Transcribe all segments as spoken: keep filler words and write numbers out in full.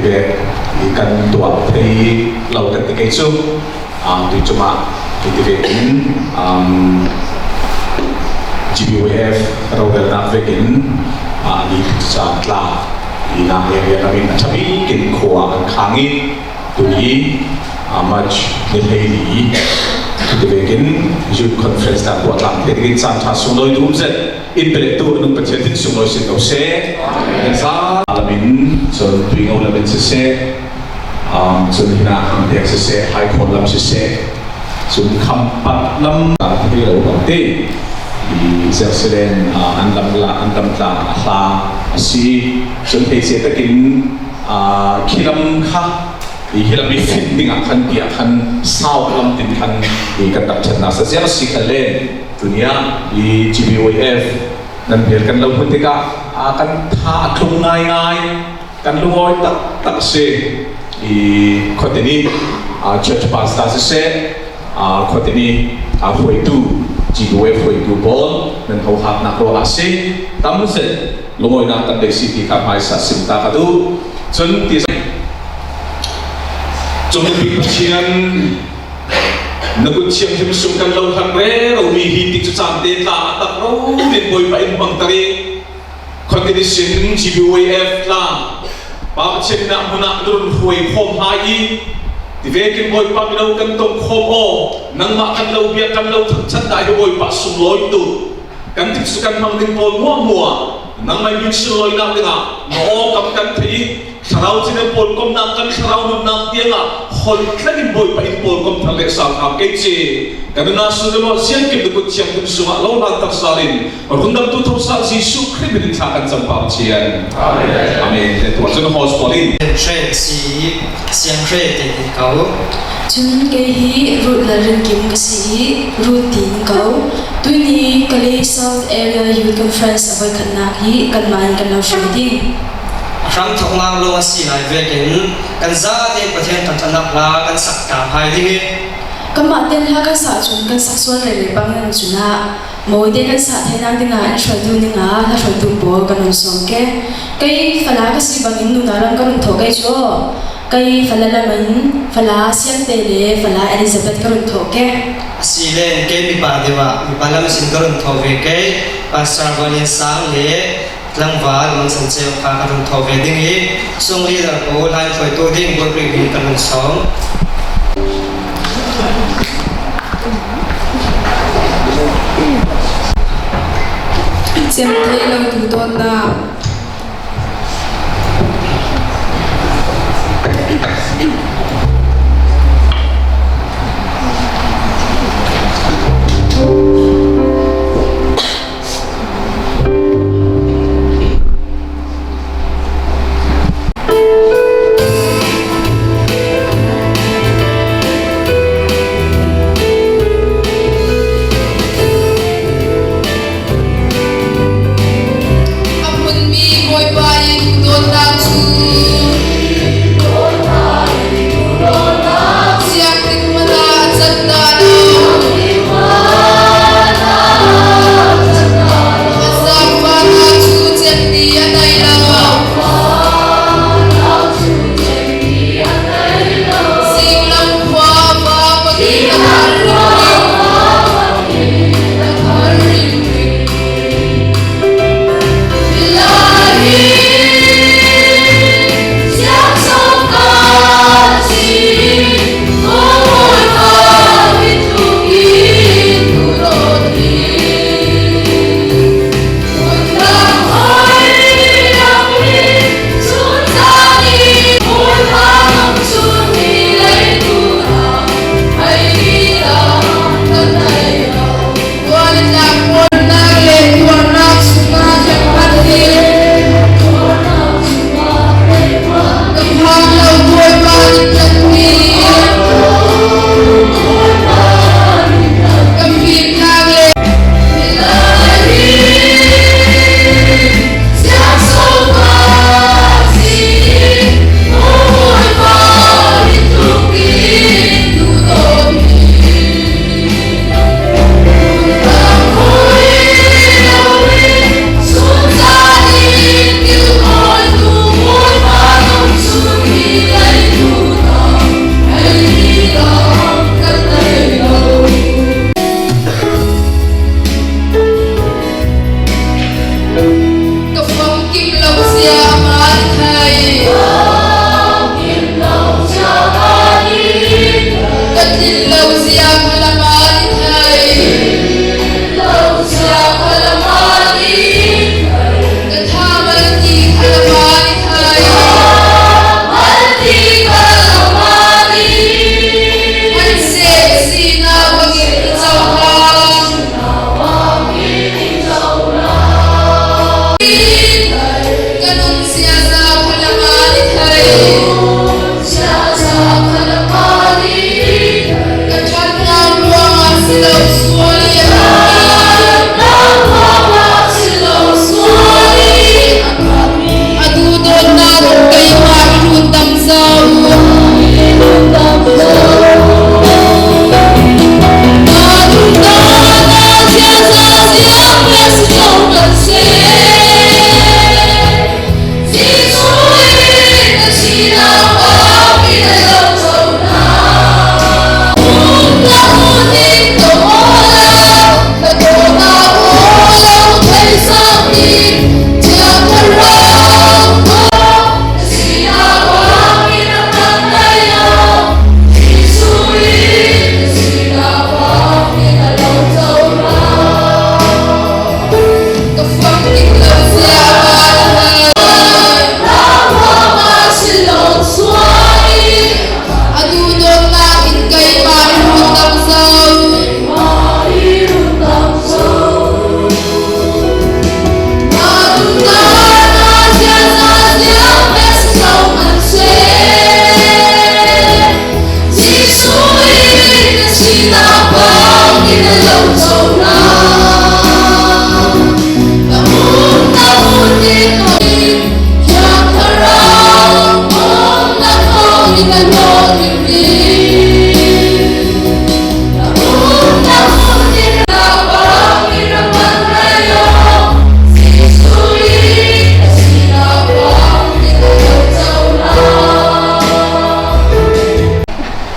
Vek i kan tuah thei lo kan ti kei cu, ah, tui cungah i ti vekin, um, G B Y F rorelnak vekin, ah, ni caan tla i na area lamin a ṭha bikin khua an khang i tuni, ah, March ni hlei ni i ti vekin Youth Conference dan tuah tlang thei dingin caan ṭha sunglawi duh um zet in pele tu nung Pathian din sunglawi sin ko seh. Kan sa lamin cun Tuingo lamin siseh, um, cun hinah Hampiak siseh, Haikhawl lam siseh, cun Khampat lam kan ti lo kan ti. I Jerusalem, ah, an lam la, an lam tla a hla a si. Cun hei sia takin, ah, khi lam kha i hi lam i fin dingah khan tiah khan sau lam tin khan i kan rak ṭhatnak sa ziang a si khan len. Tuni ah i G B Y F nan hmel kan lo hmuh tikah, aa, kan tha a tlung ngaingai, kan lungawi taktak si. I khuatin i, aa, church pastor siseh, aa, khuatin i, aa, hruaitu, G B Y F hruaitu pawl nan hohatnak ruangah a si. Tam zet lungawinak kan dei si ti kha hmaisa sim ta ka duh. Cun ti Cungpi Pathian, na kut thianghlim sung kan lo hlat rero mi hi ti cu caan te tla a tak ro in Bawipa in hmangter i khuatin ihsin G B Y F tla Pa Pathian in ah hmun ah na run hruai khawm hna i ti vekin Bawipa mino kan tong khawm aw, nangmah kan lo bia kan lo thangṭhat dah hi Bawipa sunglawi tu. Kan tikcu kan hmang ding pawl hmuahhmuah nangmah min sunlawinak dingah na aw kam kan theih i, thlarau cinem pawl komnak kan thlarau nunnak tiangah holh tlengin Bawipa in pawl kom thar le sal hram kei ci. Kan nunnak sung le maw ziangkim na kut thianghlim sungah lo hlanter sal in rundamtu thosal Jesuh Khrih min in thla kan cam Pa Pathian. Amen. Amen. Tuah cun host pawl in Hre si i, Siang Hre tein in ko. Cun kei hi Ruth Lalrinkim ka si i, Ruth tiin ko. Tuihni Kalay South Area Youth Conference a voikhatnak hi kanmah in kan lo hruai ding. A hramthawk ngau lawng a si lai vekin kan zaten Pathian thangṭhatnak hla kan sak ta hai ding i. Kanmah ten hla kan sah cun kan sak sual rere bangin cun ah Mawite kan sah theinak dingah an hruaitu ninga hla hruaitu pawl kan run sawm ke. Kei Fala ka si bangin nunau ram ka run thawh kei cu aw. Kei Fala lam in Fala Siangte le Fala Elizabeth ka run thawh ke. A si len kei mipa deuh ah mipa lam sin ka run thawh ve kei. Pastor Valian Sang le Tlangval Mang San Ceu kha ka run thawh ve ding i, sung leader pawl hla in hruaitu ding Bawipa min in ka run sawm. Cem thei lo duhdawtnak. A hmunmi Bawipa in dawtnak cu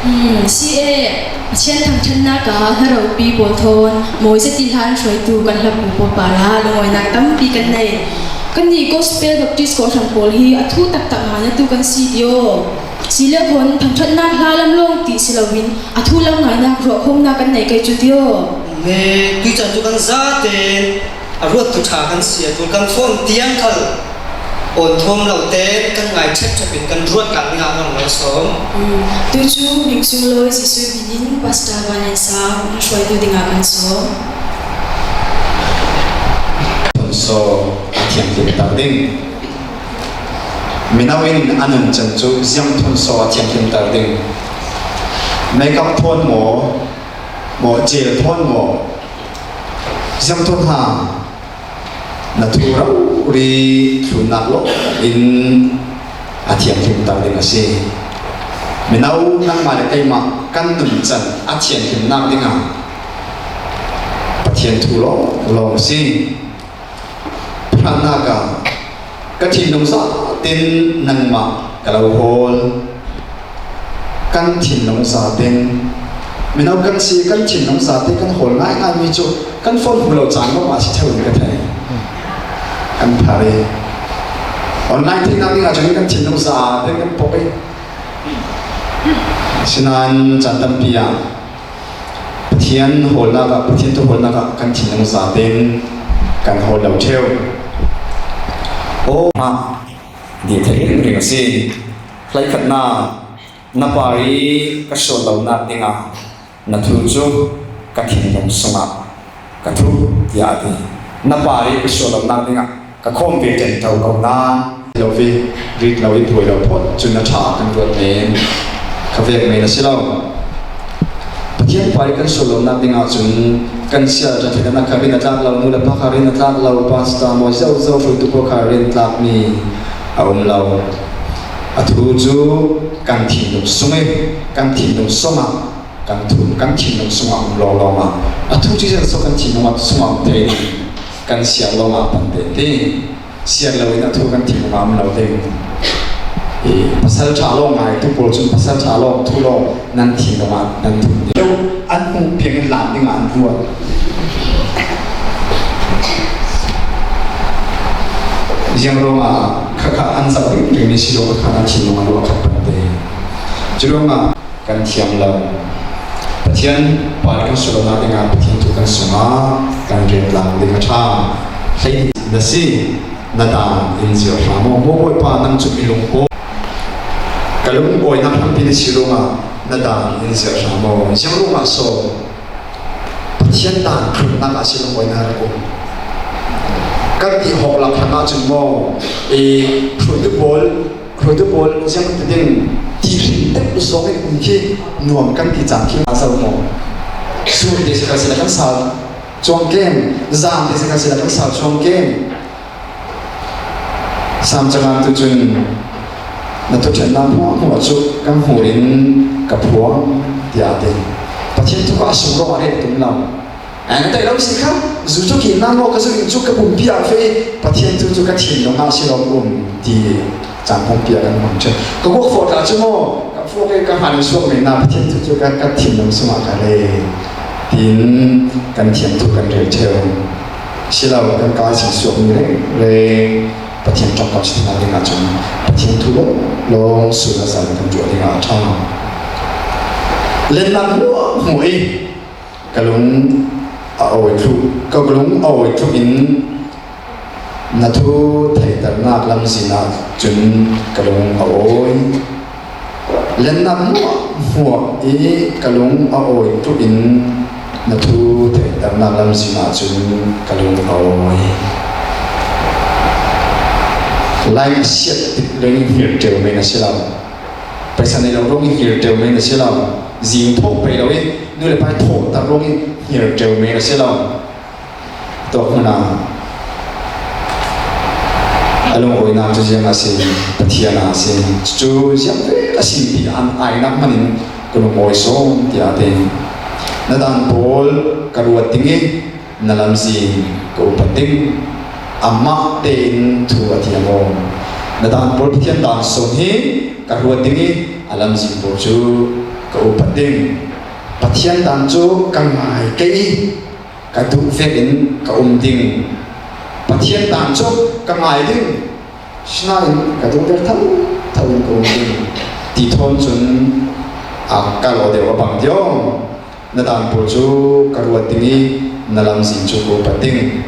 Hmm, C A, Pathian thangṭhatnaka hla ropi pawl thawn mawi zet i hlan hruaitu kan hlapu pawl parah lungawinak tampi kan nei. Kannih Gospel Baptist Kawhhran pawl hi a thu taktak ngainatu kan si ti aw. Si le hon thangṭhatnak hla lam lawng ti si loin a thu lam ngainak ruahkhawmnak kan nei kei cu ti aw. He tuicaan cu kan zaten a ruattu ṭha kan si a tul kan fon tiang khal awn thawm lo tein kan ngai ṭhepṭhep in kan ruat lak dingah kan malsawm. Tu cu Hming Sunglawi Jesuh binin Pastor Vanessa hruaitu dingah kan sawm. Thawn saw a thianghlim tak ding. Mino in a nun cang cu ziang thawn saw a thianghlim tak ding. Makeup thawn maw, maw, gel thawn maw, ziang thawn ha. Na thu rori thlunnak lawh in a thianghlim tak ding a si. Mino nangmah le keimah kan nun can a thianghlimnak dingah Pathian thu lawng lawng a si. Hrannak ah ka thinlung zaten nangmah ka lo hawl. Kan thinlung zaten, mino kan si, kan thinlung zate kan hawl ngaingaimi cu kan phone hmu lo caan lawngah a si ṭheu in ka thei. Kan phar i online theihnak dingah cun kan thinlung zate kan pok i, sinain caan tampi ah Pathian hawlnak ah, Pathian thu hawlnak ah kan thinlung zaten kan hawl lo ṭheu. Aw, mah dih theih ringring a si. Hleikhatnak, na par i ka sual lonak dingah na thu cu ka thinlung sungah ka thuh, tiah a ti. Na par i ka sual lonak dingah ka khawm ve ṭen ṭo ko nain lo ve, rit lo i buai lo phawt cun a ṭha kan ruat men, ka vek men a si lo. Pathian par i kan sual lonak dingah cun kan sial ṭan ṭhehnak kha rin a tlak lo, nu le pa kha rin a tlak lo, pastor maw, zozo hruaitu pawl kha rin tlakmi a um lo. A thu cu kan thinlung sung i kan thinlung sungah kan thu, kan thinlung sungah um lawnglawng ah a thu cu ziangso kan thinlung ah sungah um thei ding kan siar lawngah pan te ti. Siar loin a thu kan thinlung ah um lo ding. I pasal ṭha lawng ngaitu pawl cun pasal ṭha lawng thu lawng nan thinlung ah nan thum ding. An hmuh piang in hlan dingah an ruat. Ziang ruangah khakha an zoh ringring mi si ruangah khan a thinlung a ruah khat pan te. Cu ruangah kan thiam lo. Pathian par kan sual lonak dingah Pathian thu kan sungah kan rel tlang ding a ṭha. Hleihnih na si, na dan in zir hram aw. Maw Bawipa, nang cu mi lungpawh, ka lungawinak hrampi na si ruangah na dan in zir hram aw. Ziang ruangah so Pathian dan hrutnak ah si lungawinak rak um. Kan ti hawk lak hrangah cun maw, i hruaitu pawl Hruaitu pawl ziang ti ding ti hrin deuh zong in um khi nuam kan ti caan khi aa zoh maw? Sur te si kha sila kan sal cuang kem, zan te si kha sila kan sal cuang kem. Sam cangan tu cun na thuṭhennak hmuahhmuah cu kan hmur in ka phuang, tiah a ti. Pathian thu kha a sung ruangah rel tum lo. Aa, na tei lo si kha, zu cu ki nan maw ka zu in cu ka pumpi ah feh i Pathian thu cu ka thinlung ah si lawm um ti caan pumpi ah kan hmang ṭheu. Ka guak fawh ta cu maw, ka fuak i ka hman in suak men ah Pathian thu cu ka, ka thinlung sungah ka rel tiin kan thiam thu kan rel ṭheu. Si lo, kan kaa sin suak mi reng reng Pathian ṭongkam si dingah cun Pathian thu lawng lawng sun a zan kan ruah dingah a ṭha. Lennak hmuahhmuah i ka lung a awi thluh, ka lung a awi thluh in na thu theihternak lamzin ah cun ka lung a awi. Lennak hmuahhmuah i ka lung a awi thluh in na thu theihternak lamzin ah cun ka lung a awi. Lai a siat tik leng hngilh ṭeu men a si lo. Paisa nei lo ruangin hngir ṭeu mai na si lo. Zing thawh pei lo i, nu le pa thawh ta ruangin hngir ṭeu mai na si lo. Tua hmuna a lungawina cu ziang a si, Pathian a si. Cucu ziang ve a si ti an ainak hmanin ka lungawi sawm tiah a ti. Na dan pawl ka ruat ding i, na lamzin ka upat ding. Amah tein thu a thiam aw. Na dan pawl Pathian dan sawm hi ka ruat ding i, a lamzin pawl cu ka upat ding. Pathian dan cu ka ngai kei i, ka duh vekin ka um ding. Pathian dan cu ka ngai ding, sinain ka duh vek thotho in ka um ding, ti thawn cun a ka lawh deuh a bang deuh. Na dan pawl cu ka ruat ding i, na lamzin cu ka upat ding.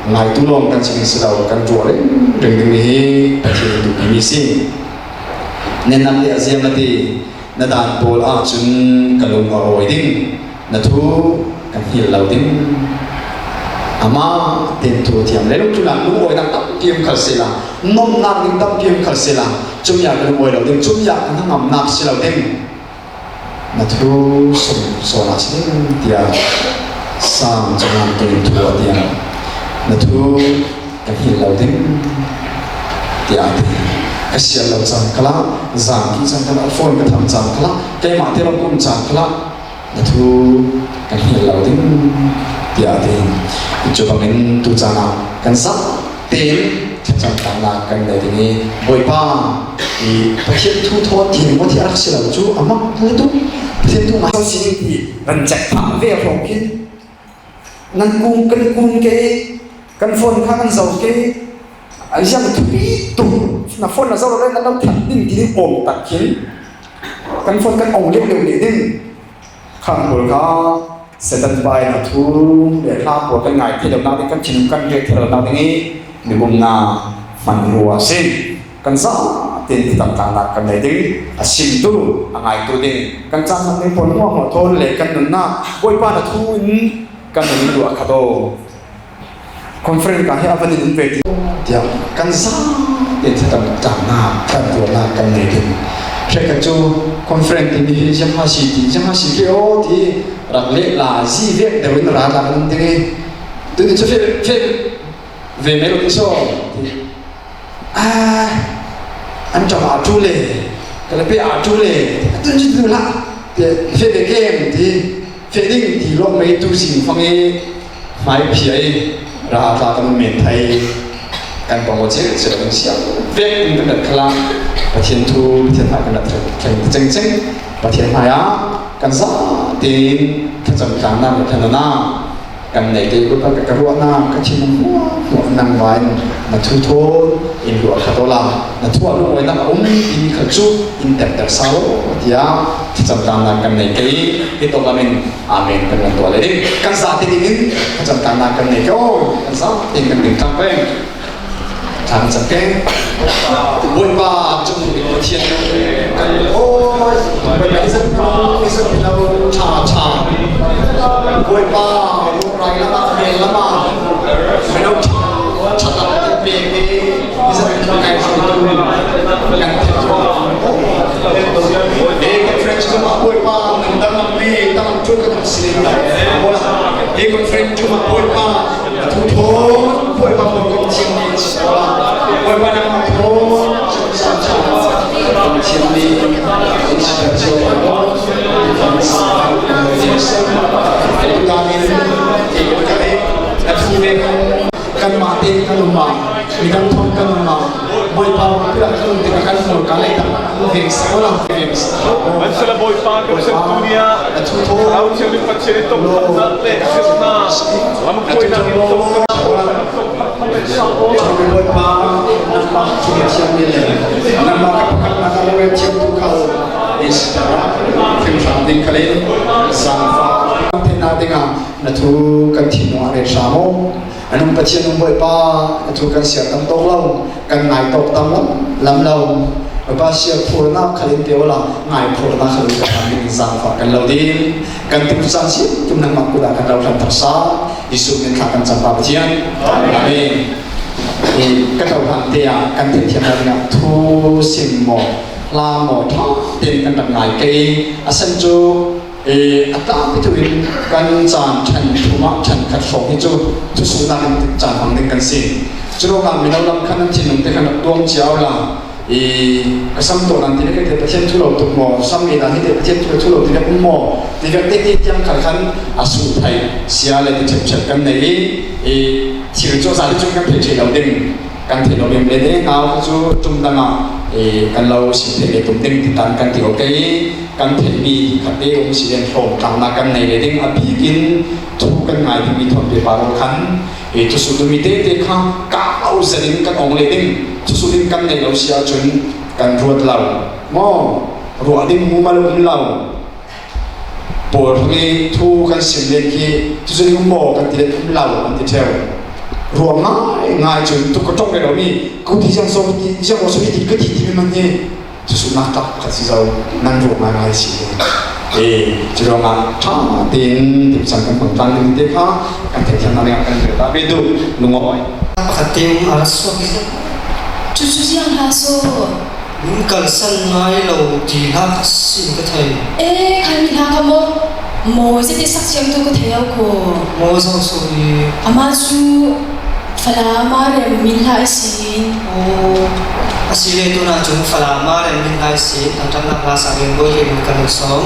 Ngaitu lawng kan si ding si lo, kan ruah ringring dingmi hi Pathian in duhmi a si. Nennak te ah ziang a ti, na dan pawl ahcun ka lung a awi ding, na thu ka hngilh lo ding. Amah tein thu a thiam. Leilung tlunah lungawinak tampi um khal sehla, nomnak ding tampi um khal sehla, cumi ah ka lungawi lo ding, cumi ah ka hnangamnak si lo ding. Na thu sum sawn ah si ding, tiah Saam cawnnak in thu a tiam. Na thu ka hngilh lo ding, tiah a ti. Ka siar lo caan khalah, zangki caan khalah, phone ka tham caan khalah, keimah te lo ka um caan khalah, na thu ka hngilh lo ding, tiah a ti. Cu bangin tu caan ah kan zah tein thlacam tlannak kan nei ding i, Bawipa i Pathian thu thawn ti maw ti a rak si lo cu, amah hna tu Pathian thu ngai si ding ti ran cek phah ve a hrawng khin nan kung, kan kun ke, kan phone kha kan zoh ke, a ziang thupi tuk, na phone na zoh lo le nan lo that ding ti ding awm tak khin kan phone kan ong leuh leuh ding. Khan pawl kha Satan pa in a thu le hla pawl kan ngai thei lonak ding, kan thinlung kan riak thei lonak ding i mibumnak hmanrua a si. Kan zah tein thlacam tlannak kan nei ding, a simtu, a ngaitu ding, kan caan hman ding pawl hmuahhmuah thawn le kan nunnak Bawipa na thu in kan nun in luah khat aw. Conference ka hi a van in um ve ti tiang kan zah tein thlacam tlannak, tlantuahnak kan nei ding. Hrekkhat cu conference timi hi ziangha si ti, ziangha si ve aw ti rak leh la zi vek deuh in ra tla kan um ding i, tuni cu feh, feh ve mei lo ti saw ti. Ah, an ṭam aa ṭu le, ka le pe aa ṭu le, a tun cu tu hlah, tiah feh ve kem ti, feh ding ti lawng mei tu zing fang i, hmai phia i, ra tla kan men thai, kan pawng aw cil cil kan siang vek in kan rat khalah, Pathian thu, Pathian hna kan rat thlen cengceng, Pathian hmai ah kan zah tein thlacam tlannak le thlacamnak kan nei te, Bawipa, ka, ka ruahnak, ka thinlung hmuahhmuah nangmah in na thu thawn in luah khat aw la, na thu ah lungawinak a um timi khal cu in terter sal aw, tiah thlacam tlannak kan nei ke i, hi tawk lam in amen kan van tuah le ding. Kan zah te ding in thlacam tlannak kan nei ke aw, kan zah te in kan ding tlang peng. Thangcang ke. Bawipa, cung Pathian kan awi. Bawipa, i zat i zat lo ṭha ṭha. Bawipa, rai lamah, men lamah, mino ṭha ṭha tak pe ke i zat kai hruaitu kan thil. He conference cu mah Bawipa, nan dang mi, dang ṭul kan si. He conference cu mah Bawipa, a thu thawn Bawipa pawl kan thiam ni si ko la. Bawipa nangmah thawn kan thiam ni in si kan si ko. Tutan in a thu ve kan mah te kan um ah, midang thawn kan um ah, Bawipa, Bawipa kan um tikah kan hmur ka lei tak veng sa ko la, veng sa ko. Kan sala Bawipa, kan sala tunia, a thu thawn. Au thiang ni Pathian i tong khatnak le, siatna, lam kuainak in tong. Bawipa, nangmah thuthiam ni le nangmah ka pakhatnak a lo thiam tu kha in si ta, hrimhram ding khalin, zangfah, theihnak dingah na thu kan thinlung ah ret hram aw. A nung Pathian nung Bawipa, na thu kan siar tam tawk lo, kan ngai tawk tam lam, lam lo. Bawipa, siar phurnak khalin pe awla, ngai phurnak khalin ka hram in zangfah kan lo ding. Kan tuk caan si tum nangmah kut ah kan lo hlan taksa, Jesuh min thla kan cam pa Pathian. Amen. I ka tohlan te ah kan theithiam lai dingah thu sim maw? Hla maw ṭha tein kan rak ngai kei. A san cu, eh, a tlangpi tuin kan caan ṭhen thum ah ṭhen khat hrawng hi cu thusuhnak in caan hmang ding kan si. Curuangah mino lam khan an thinlung te khan rak tuam cia awla, eh, ka sam tuah nan ti vek, kei te Pathian thu lo tuk maw, sam i dan hi te Pathian thu, thu lo ti vek um maw, ti vek te ti tiang khal khan a suh theih sia le ti ṭhepṭhep kan nei i, eh, thil cu a za hi cu kan theih ṭheh lo ding. Kan theih lo mem le deng au kha cu ṭum dang ah, eh, kan lo sim theih le tum ding ti tan kan ti awk i, kan theihmi khat te um si len hlawm tlangnak kan nei le ding a bik in thu kan ngai dingmi thawn pehpar aw khan, eh, thusuh dumi tete kha kah lo zet in kan ong le ding. Thusuh ding kan nei lo si ahcun kan ruat lo maw? Ruah ding mumal um lo. Paul hrang i thu kan sim len khi, thusuh ding maw kan ti le um lo an ti ṭheu. Ruah ngai ngai cun tuk ka ṭong rero mi, ko ti ziang so ti, ziang so ti ka ti ti mi man hi. Thusuhnak tak khat si zo, nan ruah ngai ngai si hi. Eh, curuangah ṭha tein timsan kan hmang tlang ding te kha kan theihthlarnak dingah kan rel ta ve duh, lungawi. Pakhat te um a ra suak i. Cucu ziang hla so. Min kalsan ngai lo ti hla ka sin ka thei. E, khan mi hla ka maw? Maw, zete sak ciang tu ka thei au ko. Maw, zo so i. Ama cu Falam ah rem min hla i si. Oh, a si le tuna cun Falam ah rem min hla i si. Thangṭhatnak hla sa rian bawi hi min kan sawm.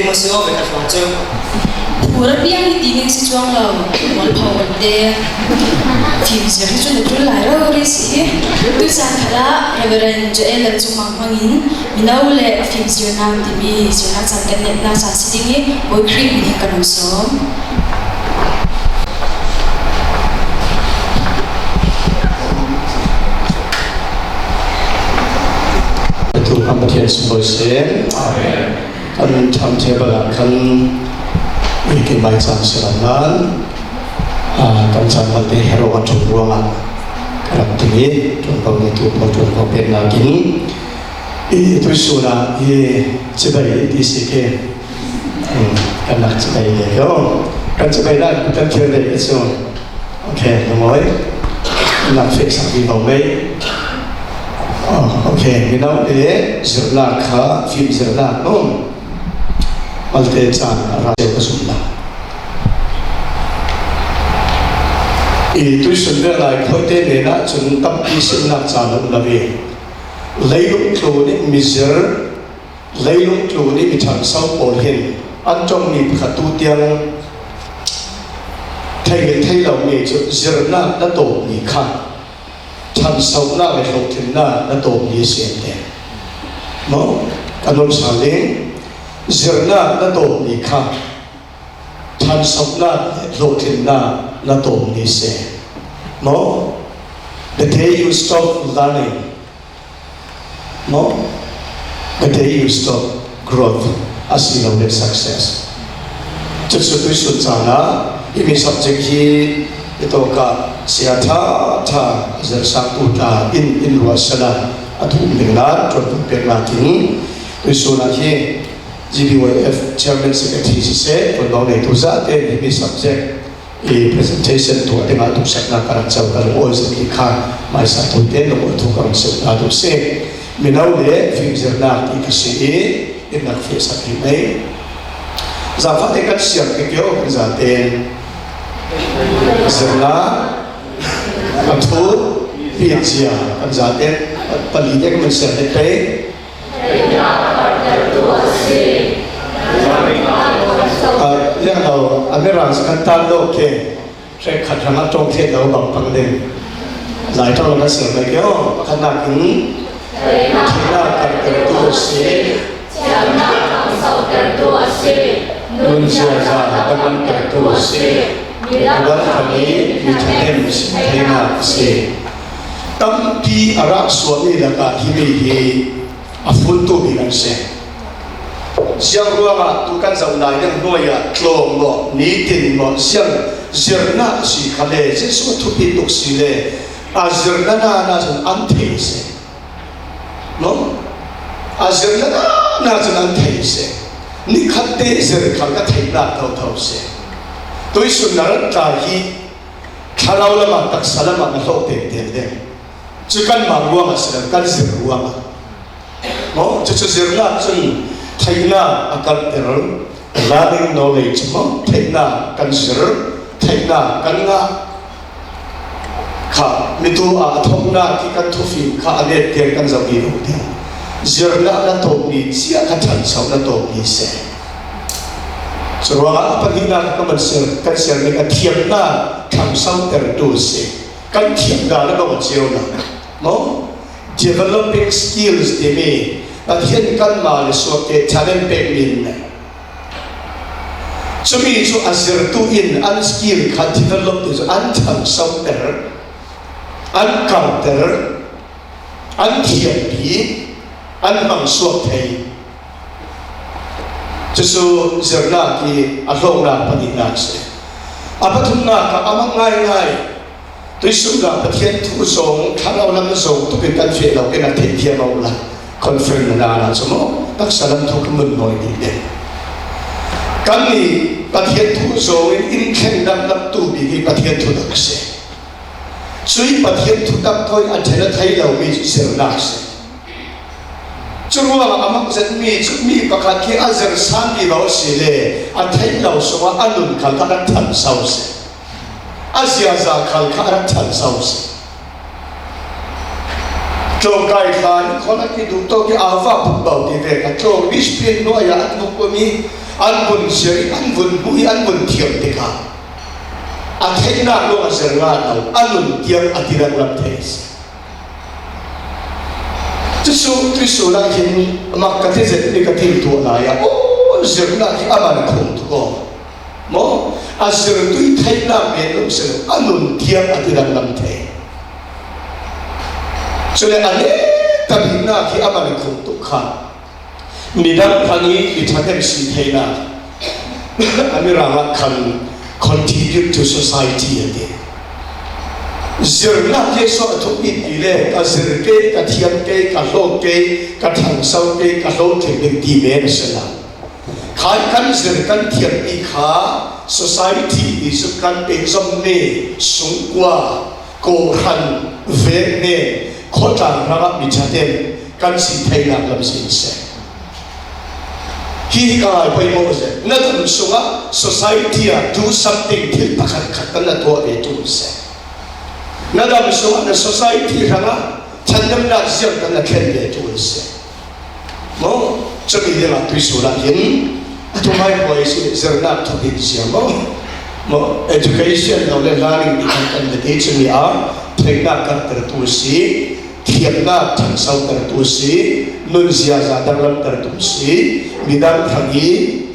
Maw si aw ve ka hluah chu. Phur a piang hi ti ning si chuang lo, mualpho kan te. Fimzir hi chu na tul lai rau ri si. Tuchan khatah Reverend Joel Lalchungmang hmangin mino le a fimzirna timi zirna chan kan neihna sa si ding hi, Bawi Khrih min in kan awm sawm. Atu kan Pathian sum bawi seh. Kan timetable ah khan i kin mai chan si lam nan, a, kan chan malte hero a ṭum ruangah ka rak ti hi, ṭuanvo neitu pawl ṭuanvo pek nakin i tuisun ah i chibai i ti si ke. Hmm, kan nak chibai le lo. Kan chibai nak kan thil dei ka chu. Ok, lungawi. Nak feh sak vivo mai. Oh, ok, mino le zirna kha, fimzirna, no. Malte chan a ra ka zum la. I tuisun vel lai khawite nena chun tampi simna chan a um lo ve. Leilung tlun i mizir, leilung tlun i mi ṭhanso pawl hin an ṭawng mi pakhat tu tiang thei ngei thei lo mi chu zirna na tawp ni kha, ṭhansohna le hlawhtlinna na tawp ni a si an ti. Maw? Kan awlsam ding, zirna na tawp ni kha, ṭhansohna le hlawhtlinna na tawp ni se. Maw? The day you stop learning, maw? The day you stop growth, a si lo le success. Chu chu tuisun chan a i mi subject hi i tawk a sia ṭha ṭha zir sang tu ta in in ruah sala a thum ding nan ṭuanvo pek nakin tuisun ah hi G B Y F Chairman Secretary siseh, ṭuanvo neitu zate hi mi subject i presentation tuah dingah duhsakna ka rak chau ka lungawi zet hi kha, maisa tute lungawi thu ka rak seuhna duh si. Mino le fimzirna ti ka si i, in nak feh sak hi mai. Zaangfahte kan siam ke kio kan zate. Zirna, a thu, pianzia, kan zate, palite kan man siam he pei. Ah, liang lo, a mi rang sa kan tan lo ke. Hrek khat hrang a ṭawng thiat lo bang pang ding. Lai ṭawng lo ka siam mai ke aw, pakhatna kin. Theihna karhtertu a si. Nunzia za a dang an pertu a si. Midang thang i mi ṭhahnem theihna a si. Tampi a rah suahmi lakah himi hi a phuntu bik an si. Ziang ruangah tu kan zoh lai ding hnuaiah tlawng maw, nitin maw, ziang zirna a si kha le, Jesuh a thupi tuk si le, a zirna nana cun an thei a si. Maw? A zirna nana cun an thei a si. Nikhatte zir khal ka theihnak thotho a si. Tuisun na rat tlai hi thlarau lamah, taksa lamah na hlawh tengteng ding. Cu kanmah ruangah si lo, kan zir ruangah. Maw? Cucu zirnak cun theihnak a kalhter, learning knowledge maw? Theihnak kan zir, theihnak kan ngah. Kha, mitu ah a thawknak hi kan thufim kha a net tiang kan zoh i uk ding. Zirnak na tawpmi cia kha ṭhanso na tawpmi si. Curuangah a pahnihnak kan man siar, kan siar ning a thiamnak ṭhansotertu si. Kan thiamnak na bang a cio lo. Maw? Developing skills timi Pathian kanmah le suakte talent pek min. Cumi cu a zirtu in an skill kha develop ti cu an ṭhansoter, an karhter, an thiampi, an hmang suak thei. Cucu zirnak i a hlawknak pahnihnak si. A pathumnak kha a mak ngaingai. Tuisun ah Pathian thu zong, thlarau lam zong tukin kan feh lo, kan a theih thiam lo la. Conference na nana cu maw, taksa lam thu kan mun nawi dih ding. Kannih Pathian thu zong in in thleng danglam tu bik hi Pathian thu dak si. Cui Pathian thu dak thawi a ṭhen a thei lomi cu zirnak si. Curuangah a mak zetmi cu mi pakhat khi a zir san vivo si le a theih lo sungah a nun khal kha a ṭhanso si. A ziaza khal kha a rak ṭhanso si. Tlawngkai hlan khuan a ti duh tawk i auva pukbo ti ve kha tlawng Brisbane hnuai ah an vuk um i An vun zir, an vun hmu hi, an vun thiam tikah a theihnak lawng a zir ngai lo, a nun tiang a ti danglam thei a si. Cucu tuisun ah hin mak ka ti zetmi ka timhtuah lai ah, aw, zirnak hi a man khum tuk aw. Maw? A zirtu i theihnak men lo si lo, a nun tiang a ti danglam thei. Cule a neta biknak hi a man khum tuk kha. Midang hrang i i ṭhathnem si theinak a Mirang ah khan contribute to society a ti. Zirnak hi a suah thuk bik ti le ka zir kei, ka thiam kei, ka hlawk kei, ka ṭhangso kei, ka hlawk kei bik ti men a si lo. Khai kan zir kan thiammi kha society i zuk kan pek zom ni sungkua, kawhhran, vek hnen, khuatlang hrangah mi ṭhathnem kan si theinak lam sin seh. Hi hi ka ngai pawimawh zet. Na dam sungah society ah do something, thil pakhat khat kan na tuah ve ṭul seh. Na dam sungah na society hrangah ṭhathnemnak ziang kan na thlen ve ṭul seh. Maw? Cumi dingah tuisun ah hin a thungai huai si zirnak thawk in sia maw? Maw? Education lo le learning ti khan kan na ti cumi ah theihnak karhtertu si, thiamnak ṭhangsotertu si, nunziaza danglamtertu si, midang hrang i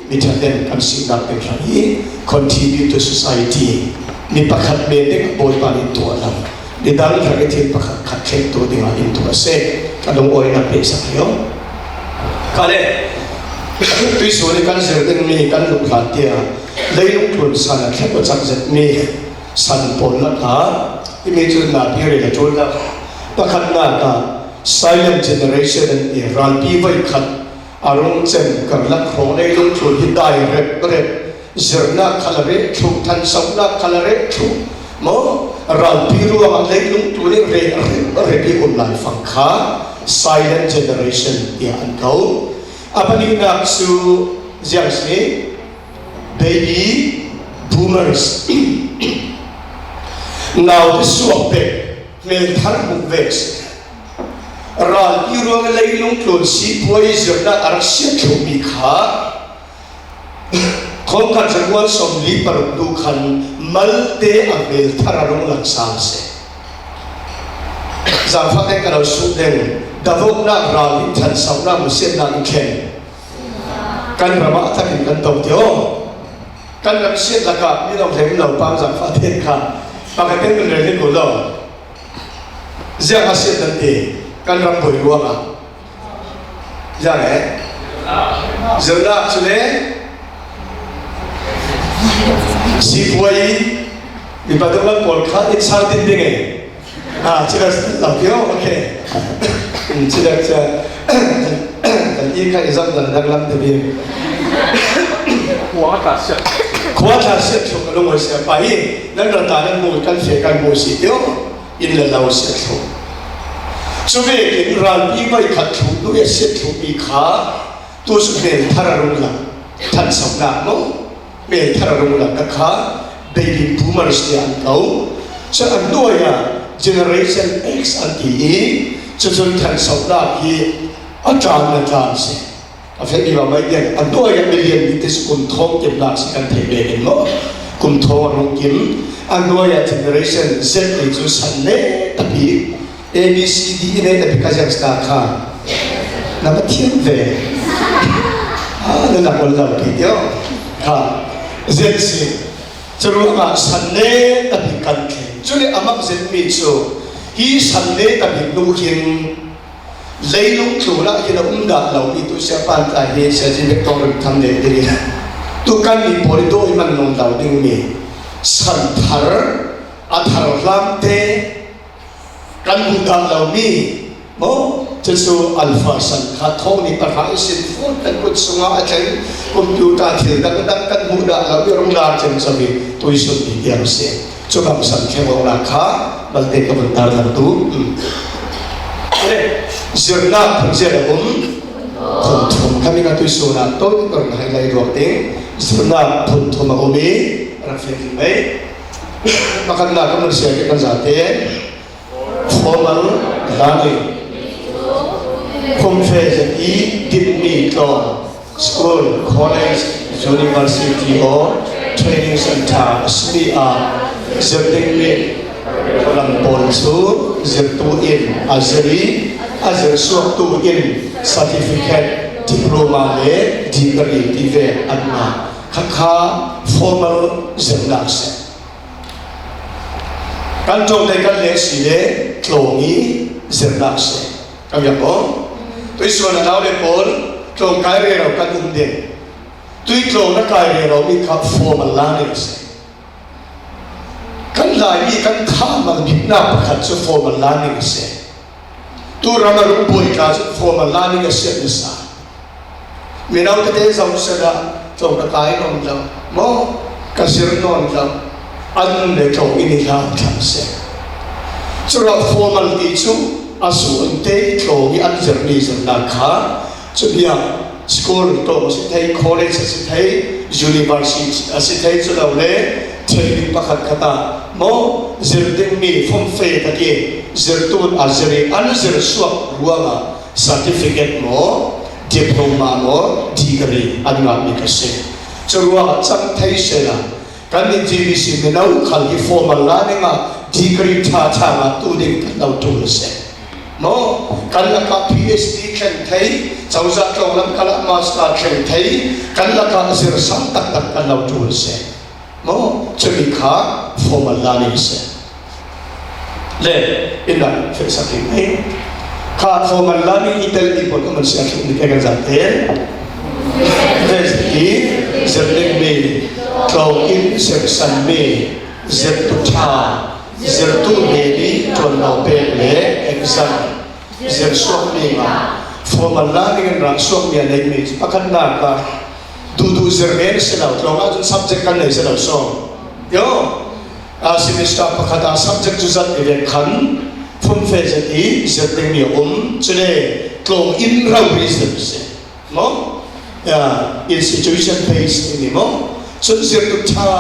mi ṭhathnem kan sinak ding hrang i contribute to society. Mi pakhat men ding Bawipa nih tuah lo. Midang hrang i thil pakhat khat thlengtu dingah in tuah seh. Ka lungawinak pehsak hi aw. Ka le, tuisun i kan zir dingmi kan luh hlan tiah leilung tlun san a thleng awcak zetmi san pawl lakah himi cu napi rel a ṭul lo. Pakhatnak ah silent generation an ti, ralpi voikhat a rung cem karlak hrawng leilung tlun hi dai rep rep. Zirnak khal a reh thluh, ṭhansonak khal a reh thluh. Maw? Ralpi ruangah leilung tlun i reh rep rep i um lai fang kha silent generation tiah an ko. A pahnihnak cu ziang si, baby boomers. Naute suak pek, hmelthar hmuh ve si. Ralpi ruang leilung tlun sipuai zirnak a rak siat thluhmi kha thawngkhat zakual sawmli paruk hnu khan malte a hmelthar a rung lang sal si. Zaangfahte ka lo sut deng, davawknak ral in ṭhansonak masiatnak in thlen. Kan ram ah a takin kan do ti aw. Kan ram siat lakah mi lo hlem lo pang zaangfahte kha pakhat in kan rel ding ko lo. Ziang a siat nan ti kan ram buai ruangah. Ziang e? Zirnak cu le sipuai i mi padung lam pawl kha in sal tin ding e. Ah, cila lo kio, okay. Cila ca kan i kha i zam dan dang lam te bi. Khua tla siat. Khua tla siat thuk ka lungoi sia pa hi. Nan rata nan mu kan fe kan mu si tio. In le lo siat thuk. Cuvekin ralpi voikhat thuk nu e siat thuk mi kha tu su hmel thar a rung lang. Than sok nak mo. Hmel thar a rung lakah kha baby boomers tiah an ko. Cun a hnuai ah Generation X an ti i, cucun thansohnak hi a tlan a tlan si. A fehmi mah mai tiang a hnuai ah milian mi te cu kum thawng kimnak si kan theih ve in maw? Kum thawng a rung kim. A hnuai ah Generation Z nih cu san ne tapi A B C D in ei tapi ka ziang sita kha na Pathian ve. Ah, na nak ol lo pi tio. Kha Z si. Curuangah san ne tapi kan thlen. Cule a mak zetmi cu hi san ne tapi hnu hin leilung tlunah hin a um dah lomi tu siapa tla hi siazi bek tawng rim tham ne ding in tu kan mi pawl i dawi man nawn lo dingmi san thar a thar hlam te kan hmuh dah lomi maw? Cucu alpha san kha thawng nih pahra ihsin phone kan kut sungah a thleng, computer thil dangdang kan hmuh dah lomi rung lar ciamco i tuisun ti tiang si. Cu bang san thleng awknak kha malte ka vun tarlang tu. Zirnak phun zia a um. Phun thum kha mi ka tuisun ah tawi ka run hai lai ruak ding. Zirnak phun thum a um i rak fiang ding mai. Pakhatnak ka mun sia ke kan zate. Formal learning. Khumfe zet i dipmi tlawng. School, college, university aw training centre a si mi a, zir ding mi program pawl cu zirtu in a zir i, a zir suaktu in certificate, diploma le degree ti ve an ngah. Khakha formal zirnak si. Kan ṭawngte kan leh si le tlawng i zirnak si. Kan biak maw? Tuisuan a nau le pawl tlawng kai rero kan um ding. Tui tlawng na kai rero mi kha formal learning si. Kan Laimi kan thamal biknak pakhat cu formal learning si. Tu ram a rung buai tla cu formal learning a siat na sa. Mino tete zoh sehla tlawng ka kai nawn lo maw, ka zir nawn lo, an le tlawng in i hlau thlang seh. Curuah formal ti cu a su an te tlawng i an zirmi zirnak kha cu bia school tlawng a si thei, college a si thei, university a si thei cu lo le training pakhat khat ah maw, zir dingmi fumfe tak i zirtu in a zir i an zir suak ruangah certificate maw, diploma maw, degree an ngahmi ka si. Curuangah cang thei sehla kan in G B C mino khal hi formal learning ah degree ṭha ṭha ngah tu ding kan lo ṭul a si. Maw, kan lakah P H D thleng thei, cozah tlawng lam khalah master thleng thei, kan lakah zirsang taktak kan lo ṭul a si. Maw, cumi kha formal learning si. Le, in dah fehsak ding hei. Kha formal learning i tel mi pawl kan man si a tluk mi te kan zate. Ves i zir ding mi, tlawng in zirsan mi, zirtu ṭha, zirtu hnen i ṭuanno pek le exam. Zir suakmi ngah, formal learning in rah suakmi a neimi cu pakhatnak ah duhduh zir men a si lo, tlawng ahcun subject kan nei si lo sawng. Yo, a semester pakhat ah subject cu zat i vek khan fumfe zat i zir dingmi a um, cule tlawng in rori zir a si. Maw? Ya, institution based timi maw? Cun zirtu ṭha,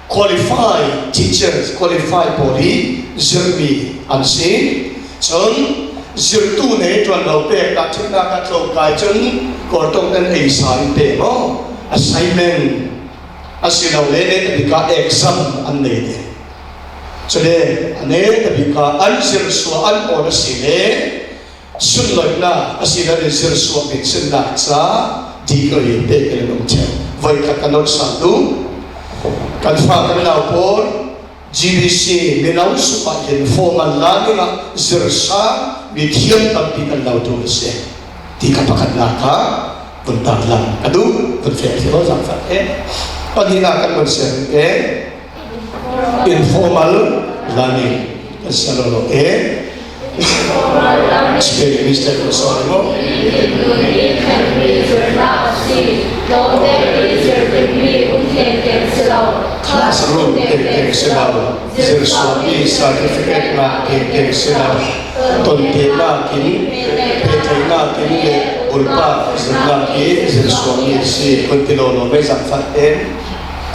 qualified teachers, qualified pawl hi zirmi an si. Cun zirtu hnen ṭuanno pek, tahṭhimnak ah tlawng kai cun kawltong nan ei sa in pe maw? Assignment a si lo le, netabik ah exam an nei ding. Cule a netabik ah an zir suah an awn a si le, sunloihnak a si le zir suak in sunnak ca degree pek in an um ṭheu. Voikhat kan ol sal duh. Kan fa kan nau pawl G B C mino sungah hin formal learning ah zir sa mithiam tampi kan lo ṭul a si. Ti kha pakhatnak kha vun tarlang ka duh, vun feh a si lo zangfah e. Pahnihnak kan vun siar e. Informal learning kan si lo lo e. Spelling mistake lo, sorry maw. Classroom tengteng si lo, zirsuakmi certificate ngah tengteng si lo, tonpeknak in, pehtheihnak in le bulpak zirnak i zirsuakmi a si, kan ti lo lo mei zangfah tein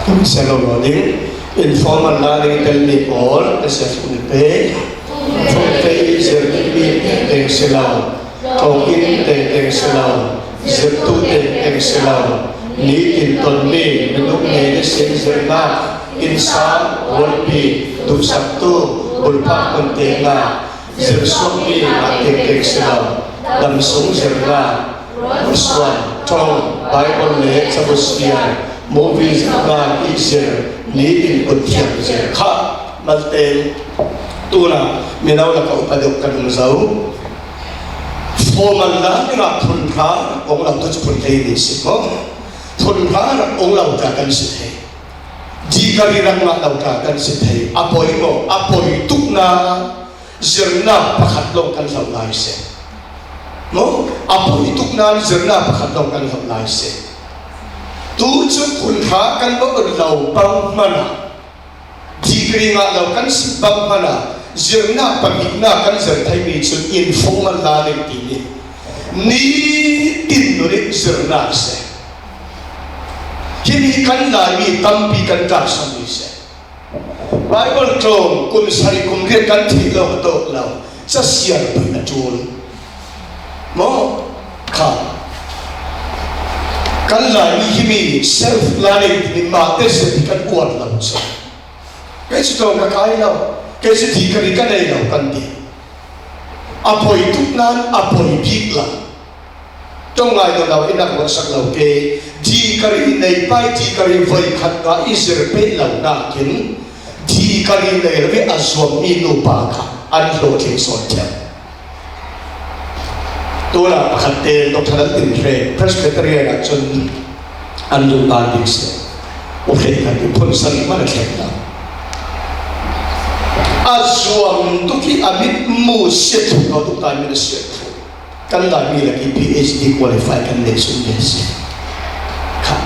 kan si lo lo ding. Informal learning telmi pawl ka si a si mi pei. Fumfe i zir dingmi tengteng si lo, tlawng in tengteng si lo, zirtu tengteng si lo, nitin tonmi minung hnen ihsin zirnak, innsang, rualpi, duhsaktu, bulpak tonpeknak, zirsuakmi ngah tengteng si lo, damsung zirnak, rualsuan, ṭawng, Bible le cabu siar, movie zirnak i zir, nitin kutthiam zir kha malte tunah mino lakah upat deuh kan um zo. Formal learning ah phunhra rak ong lo tu cu phun hlei ni si maw? Phunhra rak ong lo ta kan si thei. Degree rak ngah lo ta kan si thei. A poi maw? A poi tukna zirnak pakhat lawng kan hloh lai si. Maw? A poi tukna zirnak pakhat lawng kan hloh lai si. Tu cu phunhra kan va ul lo bang hmanh ah, degree ngah lo kan si bang hmanh ah, zirnak pahnih nak kan zir theimi cu informal learning timi nitin nun in zirnak si. Himi kan Laimi tampi kan tlaksammi si. Bible tlawng kum sarih kum riat kan thih lo a tawk lo, casiar pui a ṭul. Maw? Kha. Kan Laimi hi mi self learning ti mah te se ti kan uar lo chu. Kei chu tlawng ka kai lo, kei chu degree ka nei lo kan ti. A poi tuk nan a poi bik lo. Tlawng ngai lo lo in a ruahsak lo kei. Degree nei pai degree voi khat ka i zir pei lo nakin degree nei lo i a zuam mi nupa kha an hlawhtling sawn thiam. Tuna pakhat te Doctor Laltinhreng Presbyterian ah chun an lungban ding se. U hrei kan ti phun sari man a thleng lo. A zuam tuk hi a mit mu siat thu lo tuk ta min a siat thu. Kan Laimi lak i PhD qualify kan nei sun ve se. Kha.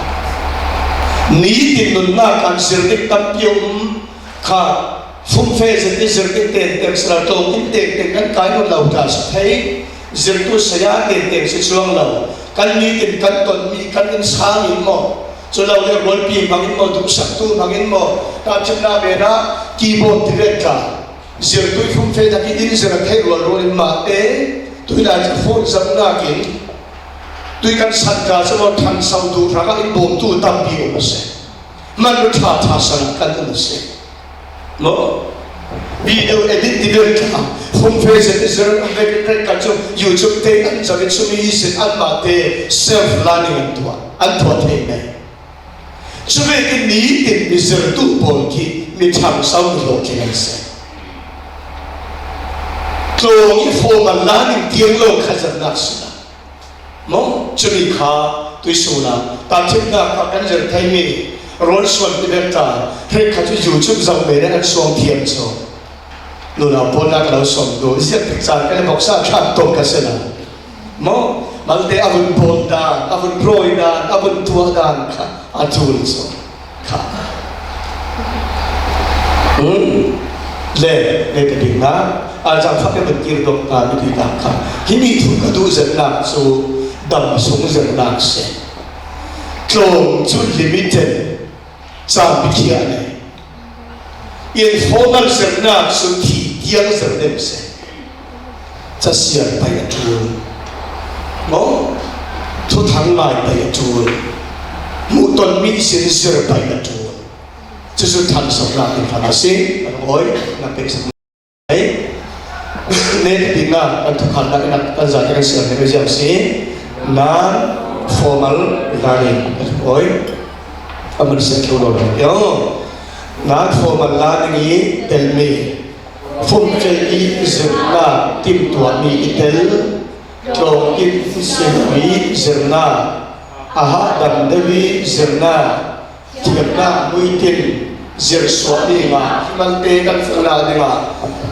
Nitin nunna kan zir ding tampi um kha. Fumfe zir i zir i tengteng sila tlawng in tengteng kan kai ngun lo ta si thei. Zirtu saya tengteng si chuang lo. Kan nitin kan ton mi kan in sang in maw? Chu lo le rualpi hmang in maw, duhsaktu hmang in maw? Tahṭhimna vena keyboard ti vet tla. Zirtu i fumfe tak i din zir a thei rualrual in mah te. Tui lai chu phone zam nakin tui kan san ta chu maw, ṭhan sau duh hrangah in bawmtu tampi um a se. Man lu ṭha ṭha sana kan um a se. Maw? Video edit ti vel ṭha. Fumfe zet i zir an vek in rek kan chu YouTube te an zam in sumi hi sin an mah te self learning an tuah. An tuah thei mai. Chu vekin nitin mi zirtu pawl khi mi ṭhang sau mi hlawhtling an se. Tlawng i formal learning tiang lo kha zat nak sila. Maw, chumi kha tuisun a tahṭhimna kha kan zir thei mi rualsuan ti vel ta, hrek kha chu YouTube zong ve le an suang thiam chu. Nuna pawl nak lo sawm tu, ziak picture kan bawksa thlak tawk ka se lo. Maw, malte a vun bawl dan, a vun rawi dan, a vun tuah dan kha a tul chu. Kha. Hmm. Le, le ka ding na, a zang kha ka vun kir dawk ta, mi ti ta kha. Hi mi thu ka duh zet nak chu dam sung zet nak se. Tlawng chu limited, chan mi khia nei. Informal zirna chu thi tiang zir nem se. Chasiar pai a ṭul. Maw? Thuthang ngai pai a ṭul. Hmuhton mi sin zir pai a ṭul. Chu chu thansawkna in hlan a si. Kan awi, na pek sak mai. Ne ti dingna kan thukhatna in kan zate kan siar ne ziam si. Non formal learning. Kan awi. A man siar ṭul lo lo. Yo. Non formal learning i tel mi. Fumfe i zirna timtuah mi i tel. Tlawng in sin mi zirna. A hahdam deuh i zirna. Thiamna muitin zir suah ding a, hi malte kan funa ding a,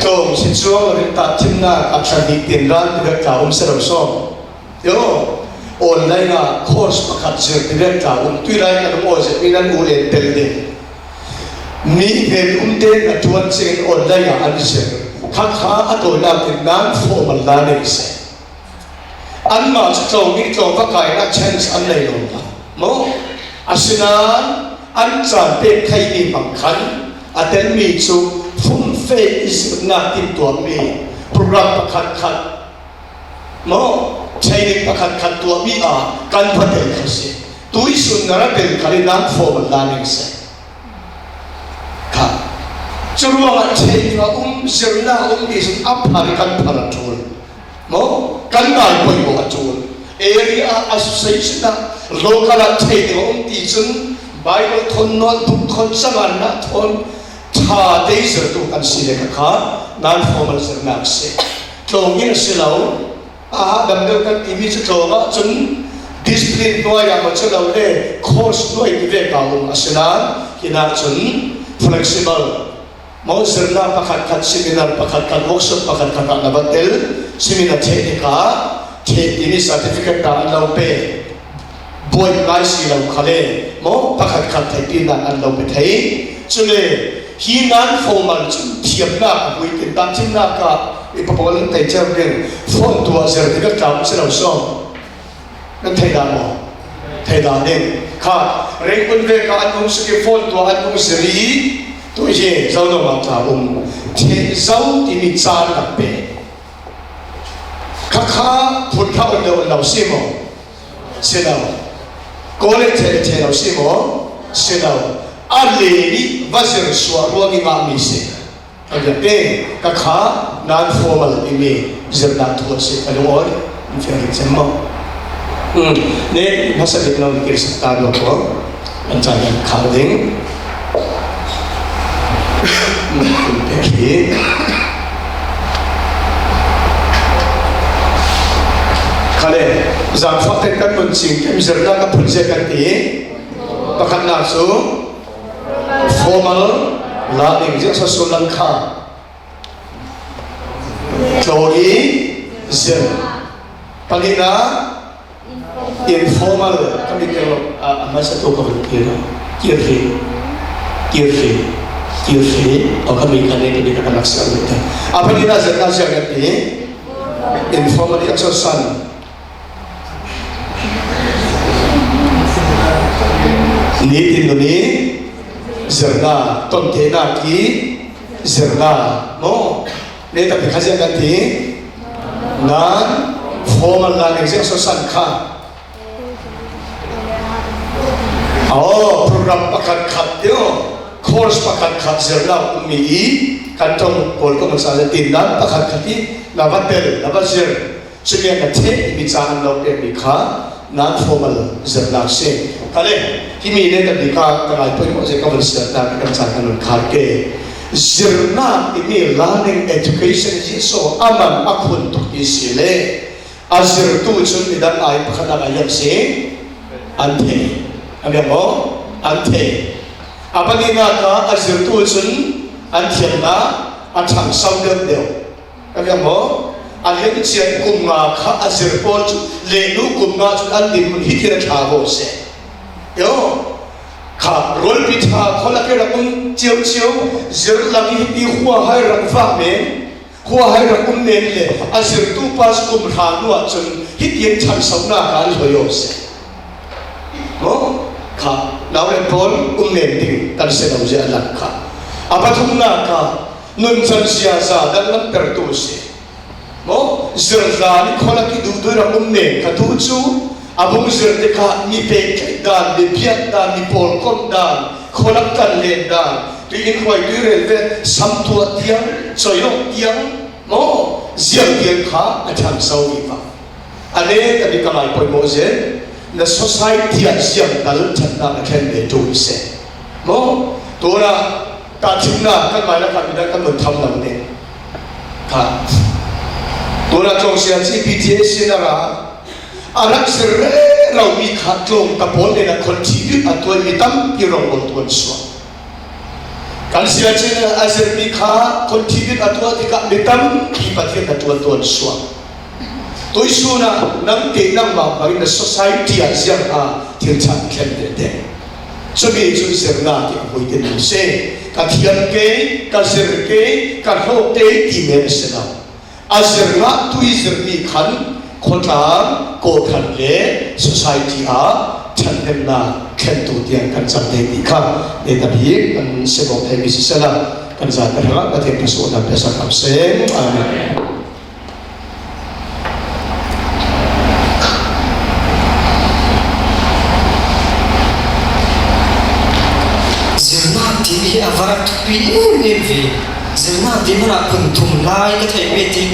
tlawng si chuang lo in tahṭhimna a ṭha dik tin ral ti vel tla um se lo sawm. Yo, online a course pakhat zir ti vel tla um, tui lai kan um aw zet in an u len tel ding. Mi hnen um te na tuan chingin online a an zir. Kha kha a tawi nakin non formal learning se. Anmah chu tlawng in tlawng va kaina chance an nei lo ta. Maw? Asinan an chan pek thei mi bang khan a tel mi chu fumfe i zirna timtuah mi program pakhat khat, maw, training pakhat khat tuah mi a kan va tel kha si. Tuisun na ra tel kha ni non formal learning se. Kha. Chu ruangah training a um, zirna a um ti sun a phar i kan phar a ṭul. Maw, kan ngai pawimawh a ṭul. Area association a, local a training a um ti chun Bible thawn, notebook thawn, samanna thawn, ṭha te zirtu kan si le kha kha, non formal zirna a si. Tlawng in a si lo, a hahdam deuh kan ti mi chu tlawng ah chun discipline nuai ah maw chu lo le, course nuai ti vek a um a si nan, hinah chun flexible. Maw zirna pakhat khat, seminar pakhat khat, workshop pakhat khat ah na va tel, seminar theh dik a, theh ti mi certificate ta an lo pe. Buai ngai si lo kha le, maw pakhat khat theihpihna an lo pe thei. Chule, hi non formal chun thiamna ka hmuitin, tahṭhimna ka i papawl an thei cheu ding, phone tuah zir ti vek tla um si lo sawm. Kan thei dah maw? Thei dah ding. Kha, Rangoon vek a an hung suk i phone tuah an hung zir i, tu hi, zo lo mah tla um. Theh zo ti mi chan tak pe. Kha kha, phun kha un lo, un lo si maw? Si lo. College thei thei lo si maw? Si lo. A le nih va zir suah ruangin ngah mi si. Ka biak te, ka kha, non-formal i mi zirna thu a si, ka lungawi, in fiang ring cem maw? Hmm, ne, hmasa dik lo, ni kir sak ta lo ko. An chan kan khang ding. Hmm, in pe hi. Khale, zang fak ten kan mun ching, kem zirna ka phun zia kan ti. Pakhatna chu, formal learning, ziah so sulang kha. Tlawng i zir. Pahnihna, informal, ka mit keng lo, a, a hmaisa tu ka vun kir. Kir hi, kir hi, kir hi. Aw ka mit ka ne, ka mit ka nak siang mit ka. A pahnihna zirna ziang ka ti. Informal, i ak so san. Nitin nuni zirna, ton te na ki zirna, no? Ne tapi kha ziang kan ti, non-formal learning ziang so san kha. Aw, program pakhat khat tio, course pakhat khat zirna um mi i, kan tong kol ko man sa zia tin nan pakhat khat i, na va tel, na va zir. Chumi a na thei mi chang an lo pek mi kha, non-formal zirna si. Khale, hi mi ne kan mi kha, ka ngai poi mo zia ka van siat ta, kan chang kan van kha ke. Zirna i mi learning education i so a man a khun tuk i si le. A zirtu chun mi dan ai pakhat a ngai yam si. An thei. A mi mo? An thei. A pahnihna ka a zirtu chun an thiamna a thang sau deuh deuh. Ka biak maw? A lian chian kum nga kha a zir pawl chu, lehnu kum nga chu an dinmun hi tina ṭha bo se. Yo. Kha, rualpi ṭha khaw lak i rak um chiau chiau, zir lang hi pi khua hai rak vak men, khua hai rak um men le, a zirtu pa chu kum hra nu ah chun hi tiang ṭhan saunak ah an hoi aw se. Maw? Kha, nau le pawl um men ding kan se lo zia a lang kha. A pathumnak ah, Nunchan ziaza danglam pertu si. Maw, zirdan i kholak i duhdui ram um nen ka duh chu, a bung zir tikah mi pek tlaih dan, mi biak dan, mi pawlkomh dan, kholak kan len dan, tui in huai tui rel vet, sam tuah tiang, chawi awk tiang, maw, ziang tiang kha a ṭhang zo viva. A le, ka mi ka ngai pawimawh zen, na society ah ziang tal ṭhatnak na thlen ve ṭul seh. Maw, tura tahṭhimna kan ngai lakah midang kan vun tham lo ding. Kha. Tura tlawng siaci P T A sin a ra, a rak zir rero mi kha tlawng ka pawl nen a contribute a tuai mi tampi rongbawltu an suak. Kan siaci nen a zirmi kha contribute a tuah tikah mi tampi Pathian a tuan tuan suak. Tuisun ah nang te nangmah bangin na society ah ziang a thil ṭha thlen te te. Chumi chu zirna ti a hmuitin si. Ka thiam kei, ka zir kei, ka hlawk kei ti men a si lo. A zir ngah tui zirmi khan khawtlang, kawhhran le society ah ṭhathnemna thlentu tiang kan cang thei ti kha, netabik kan si bawk thei mi sisela, kan zate hrangah Pathian thluasuahna pia sak lam seng. Amen. Zirna ti hi a va rak thupi em em ve. Zirna ti hmanah kun thum lai ka theih ve ti.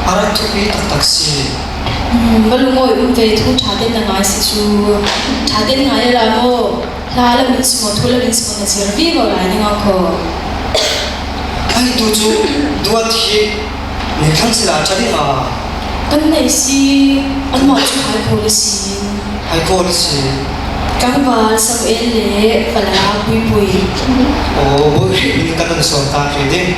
A rak thupi taktak si. Hmm, va lungawi um ve, thu ṭha ten na ngai si cu. Ṭha ten ngai a la maw? Hla lamin si maw, thu lamin si maw, na zir vivo lai ning a khaw. Ai, tu cu duat hi ni thlang sila ṭha ding a. Kan neih si, anmah cu hai khawl a si. Hai khawl a si. Tlangval Samuel le Fala Puipui. Aw, Bawi Khrih min kan nan sawn ta hrih ding.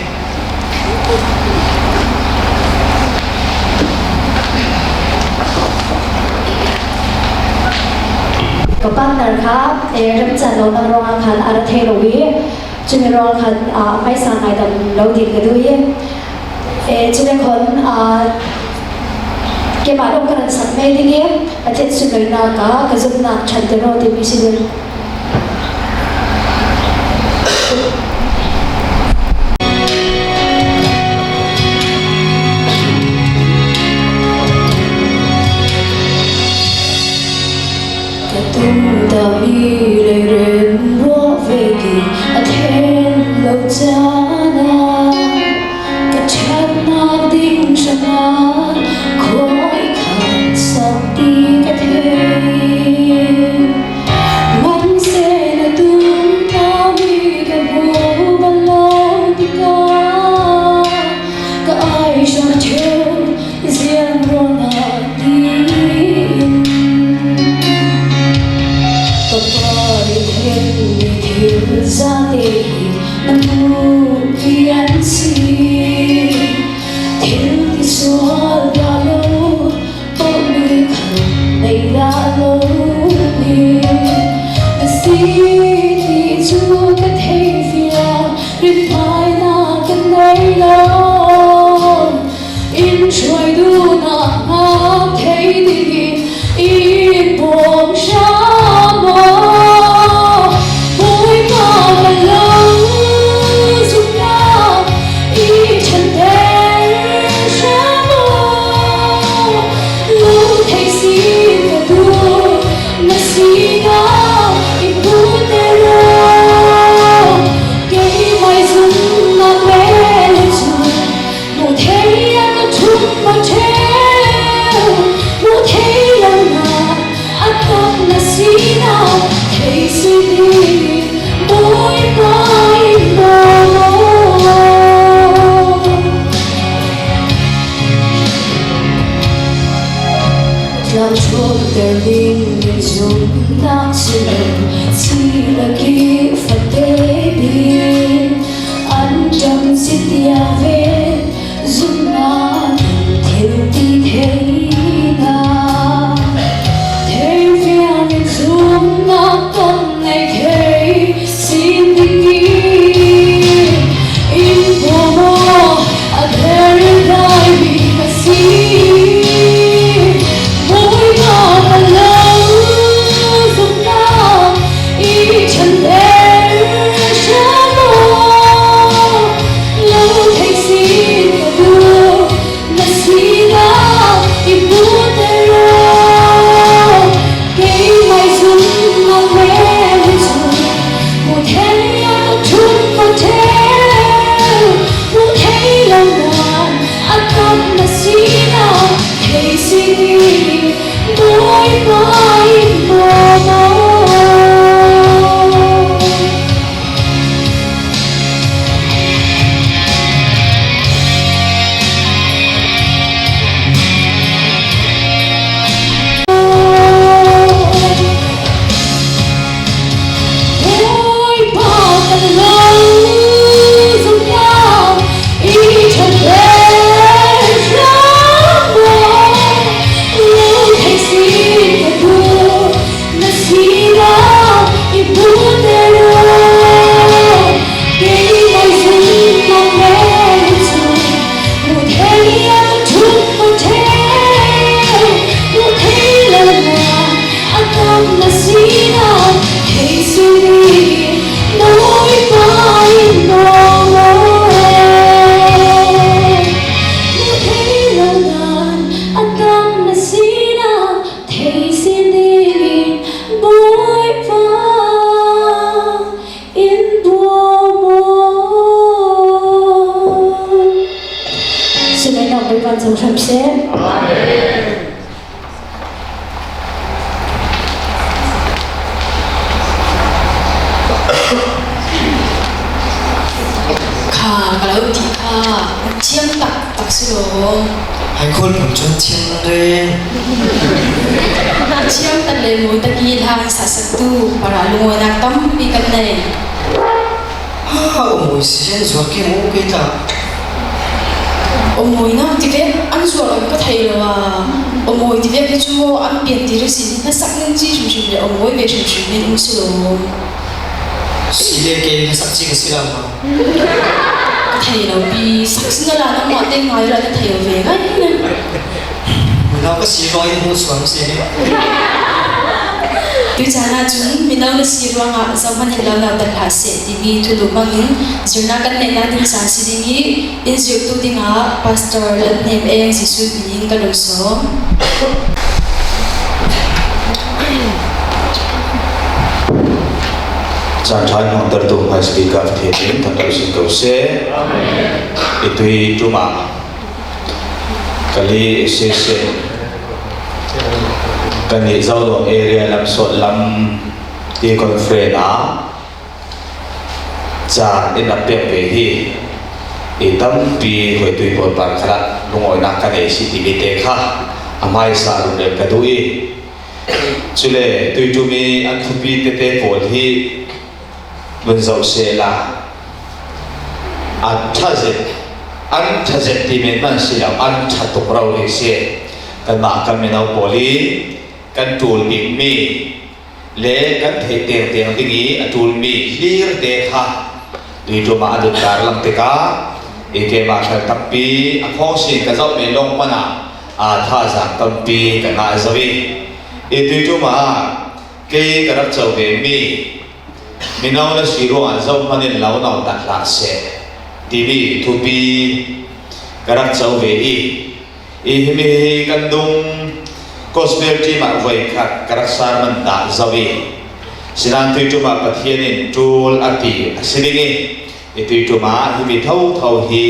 Ka partner kha, eh, remcan lo nak ruangah khan a ra thei lo i, cumi ruangah khan, ah, hmaisa ngaidam lo ding ka duh i, eh, cule khawn, ah, keimah lawng ka rak sak ngei ding i, Pathian sunlawinak ah ka zumhnak ṭhan te rawh timi si ding. Pai thei thil zate hi na hmuh pian si. Thil tisual dah lo, pawlmi khat nei dah lo hi. Na si ti cu ka thei fiang, rinhmainak kan nei lo. In hruai duhnak ngak thei dingin in bawm hra maw? Bawipa ka lo zumhnak i ṭhanter hra maw? Lo thei sin ka duh, na sinak i puhter aw. Keimah zumhnak mel cu hmuh theih a ka ṭhum maw ṭheu? Hmuh theih lo nain a tam na sinak thei si ding Bawipa in bawm aw. Tlamthlawhter dingin zumhnak si lo, si lak i fate bik an ṭam si tiah ve. Zumhnak in thil ti thei hna. Thei fiangin zumhnak kan nei thei sin dingin in bawm aw, a thei dai bik a si. Bawipa ka lo zumhnak i ṭhanter hra maw? Lo thei sin ka duh, na sinak i puhter aw. Keimah zumhnak mel cu hmuh theih a ka ṭhum maw ṭheu? Hmuh theih lo nain a tam na sinak thei si ding Bawipa in bawm aw. Bawipa kan lo zumhnak i ṭhanter hra maw? Lo thei sin ka duh, na sinak i puhter aw. Keimah zumhnak mel cu hmuh theih a ka ṭhum maw ṭheu? Hmuh theih lo nain a tam na sinak thei si dingin Bawipa in bawm aw. Hmuh theih lo nain a tam na sinak thei si dingin Bawipa in bawm aw. Sianginn Bawipa in zohhran seh. Kha ka lo ti kha, thiam tak tak si lo. Hai khawl phun cun thiam re. Thiam tak le mawi tak i hla saksak tu para lungawinak tampi kan nei. Ha, aw mawi si an zuar ke mu ke ta. Aw mawi nak ti ve an zuar ka thei lo a. Aw mawi ti ve cu an pian ti re si, na sak nan ci hrim hrim le aw mawi ve hrim hrim in um si lo. Si le ke na sak ci ka si lo. Ka thei lo pi, sak si na la nangmah te ngai la na thei lo ve ngai. Mino ka si rua in hmuh suam si. Tucaan ahcun mino na si ruangah zohhmanh in lo nautat hlah seh timi thulu hmangin zirna kan neihnak ding caan si ding i, in zirhtu dingah Pastor Lam Hnem Eng Jesuh min in ka lo sawm. Caan ṭha in hmangtertu hmai speaker Pathian in thangṭhat sin ko seh. I tui ṭum ah Kali Association kan i Zolong area lam sawt lam ti conference ah caan in a pek ve hi i tampi hruaitu pawl par khalah lungawinak ka nei si timi te kha a hmaisa run rel ka duh i, Cule tuiṭum i an thupi tete pawl hi vun zoh sehla, a ṭha zet, an ṭha zet ti men hman si lo, an ṭha tuk rori si. Kanmah kan mino pawl i kan ṭul bikmi le kan theih tengteng ding i a ṭulmi hlirte kha tuiṭum ah a lut tarlang tikah i keimah khal tampi a khawng sin ka zoh men lawng hmanah a thazaang tampi ka ngah zo i, i tuiṭum ah kei ka rak co vemi mino na si ruangah zohman in lo nautat hlah seh timi thupi ka rak co ve i, i himi hi kan dung gospel team ah voikhat ka rak sermon dah zo i, sinan tuiṭum ah Pathian in ṭul a ti a si ding i, i tuiṭum ah himi thotho hi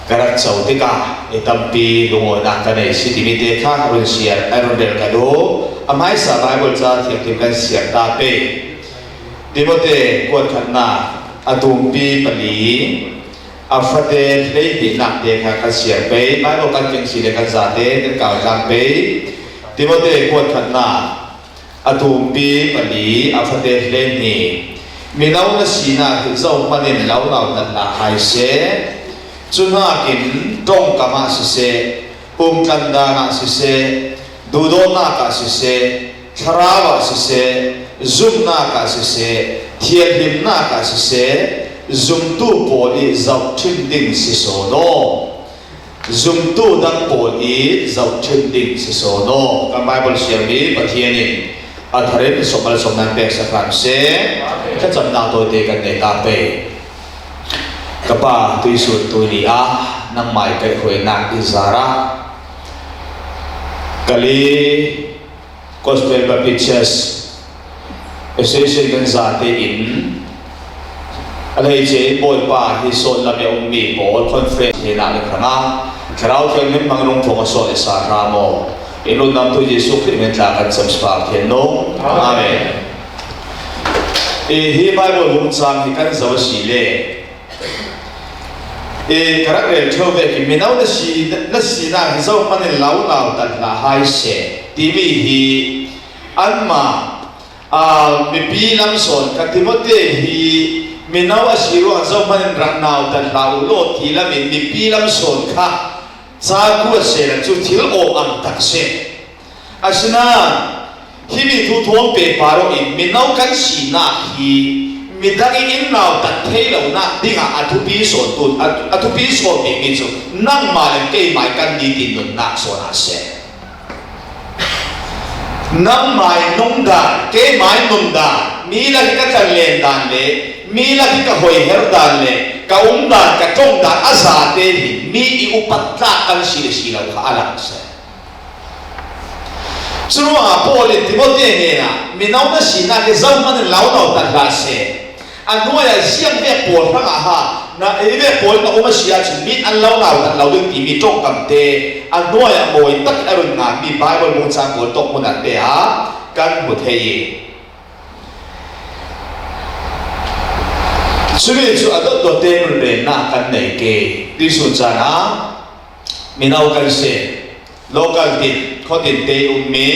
ka rak co tikah i tampi lungawinak ka nei si timi te kha a run siar, a run rel ka duh. A hmaisa Bible ca thiamthiam kan siar ta pei. Timote kuat khatnak a tumpi pali a fate hleihninak te kha kan siar pei. Bible kan keng si le kan zate kan kau tlang pei. Timote kuat khatnak a tumpi pali a fate hleihnih. Mino na sinak hi zohman in lo nautat hlah hai seh. Cu hnakin ṭongkam ah siseh, umtlandan ah siseh, duhdawtnak ah siseh, thlarau ah siseh, zumnak ah siseh, thianhlimnak ah siseh, zumtu pawl i zohṭhim ding si sawn aw. Zumtu dang pawl i zohṭhim ding si sawn aw. Kan Bible siarmi Pathian in a tharin sawm malsawmna pek sak hram seh. Thlacamnak tawite kan nei ta pei. Ka Pa, tuisun tuni ah nangmah i kaihhruainak i zarah Kali Gospel Baptist Church Association kan zate in a hleice in Bawipa hi sawn lam i a ummi pawl conference hi nak le khrang a Thlarau Thianghlim hmang rung thawng a sawn i sa hram aw. In lungdamtu Jesuh Khrih min tla kan cam spar thian nung. Amen. I hi Bible hung cang hi kan zo a si le i ka rak rel ṭheu vekin mino na si, na sinak hi zohman in lo nautat hlah hai seh timi hi anmah, aa, mipi lam sawn kha Timote hi mino a si ruangah zohman in rak nautat hlah uh law ti lamin mipi lam sawn kha caku a sehla cu thil aw ang tak seh. Asinain himi thu thawn pehpar awin mino kan sinak hi midang i in nautat thei lonak dingah a thupi sawn tu, a, a thupi sawn bikmi cu nangmah le keimah i kan nitin nunnak sawn a si. Nangmah i nungdan, keimah i nundan, mi lak i ka tlanlen dan le mi lak i ka hoiher dan le ka umdan, ka ṭongdan a zate hi mi i upat tlak kan si le si lo kha a lang si. Curuangah Paul in Timote hnenah mino na sinak hi zohman in lo nautat hlah seh. A hnuaiah ziang vek pawl hrangah ha, na ei vek pawl in a um a si ahcun mi an lo nautat lo ding timi ṭongkamte a hnuaiah mawi takin a run nganmi Bible bungcang pawl tawk hmunah te ah kan hmu thei i, cumi cu a dotdot tein run relnak kan nei ke. Tuisun caan ah mino kan si. Local tin, khuatin te i ummi,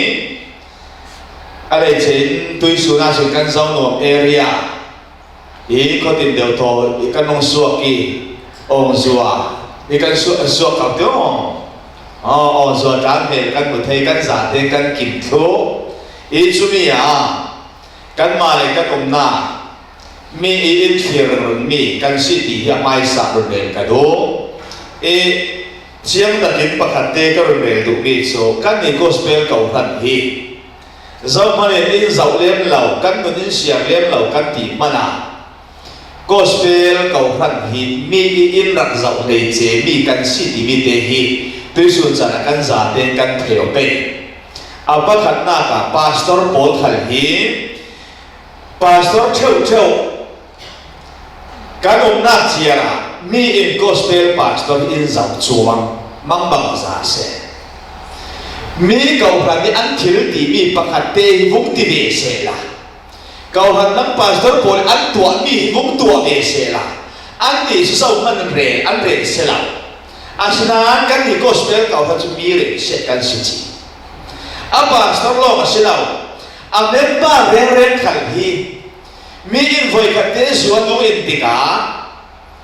a hleice in tuisun ahcun kan zonuam area i khuatin deuh thaw i kan hung suak i, awngzua i kan suak, suak kho ti aw. Aw, awngzua tlang hmel kan hmu thei, kan zate kan kim thluh i, cumi ah kanmah le kan umnak mi i in thlir ringring mi kan si ti hi a hmaisa run rel ka duh i, ciangtakin pakhat te ka run rel duhmi cu kan i gospel kohhran hi zohman in in zoh lem lo, kan nun in siar lem lo kan ti hmanh ah gospel kohhran hi mi i in rak zoh hleice mi kan si timi te hi tuisun caan ah kan zate kan thei aw pei. A pakhatnak ah pastor pawl khal hi pastor ṭheuhṭheuh kan umnak ciar ah mi in gospel pastor in zoh cuang mangbangza a si. Mi kohhran i an thil timi pakhat te hi vung ti ve sehla, kohhran lam pastor pawl an tuahmi hi vung tuah ve sehla, annih cu zohman rel an rel si lo. Asinain kan hi gospel kohhran cu mi rel set kan si ci. A pastor lawng a si lo, a member rengreng khal hi. Mi in voikhatte zu a nung in tikah,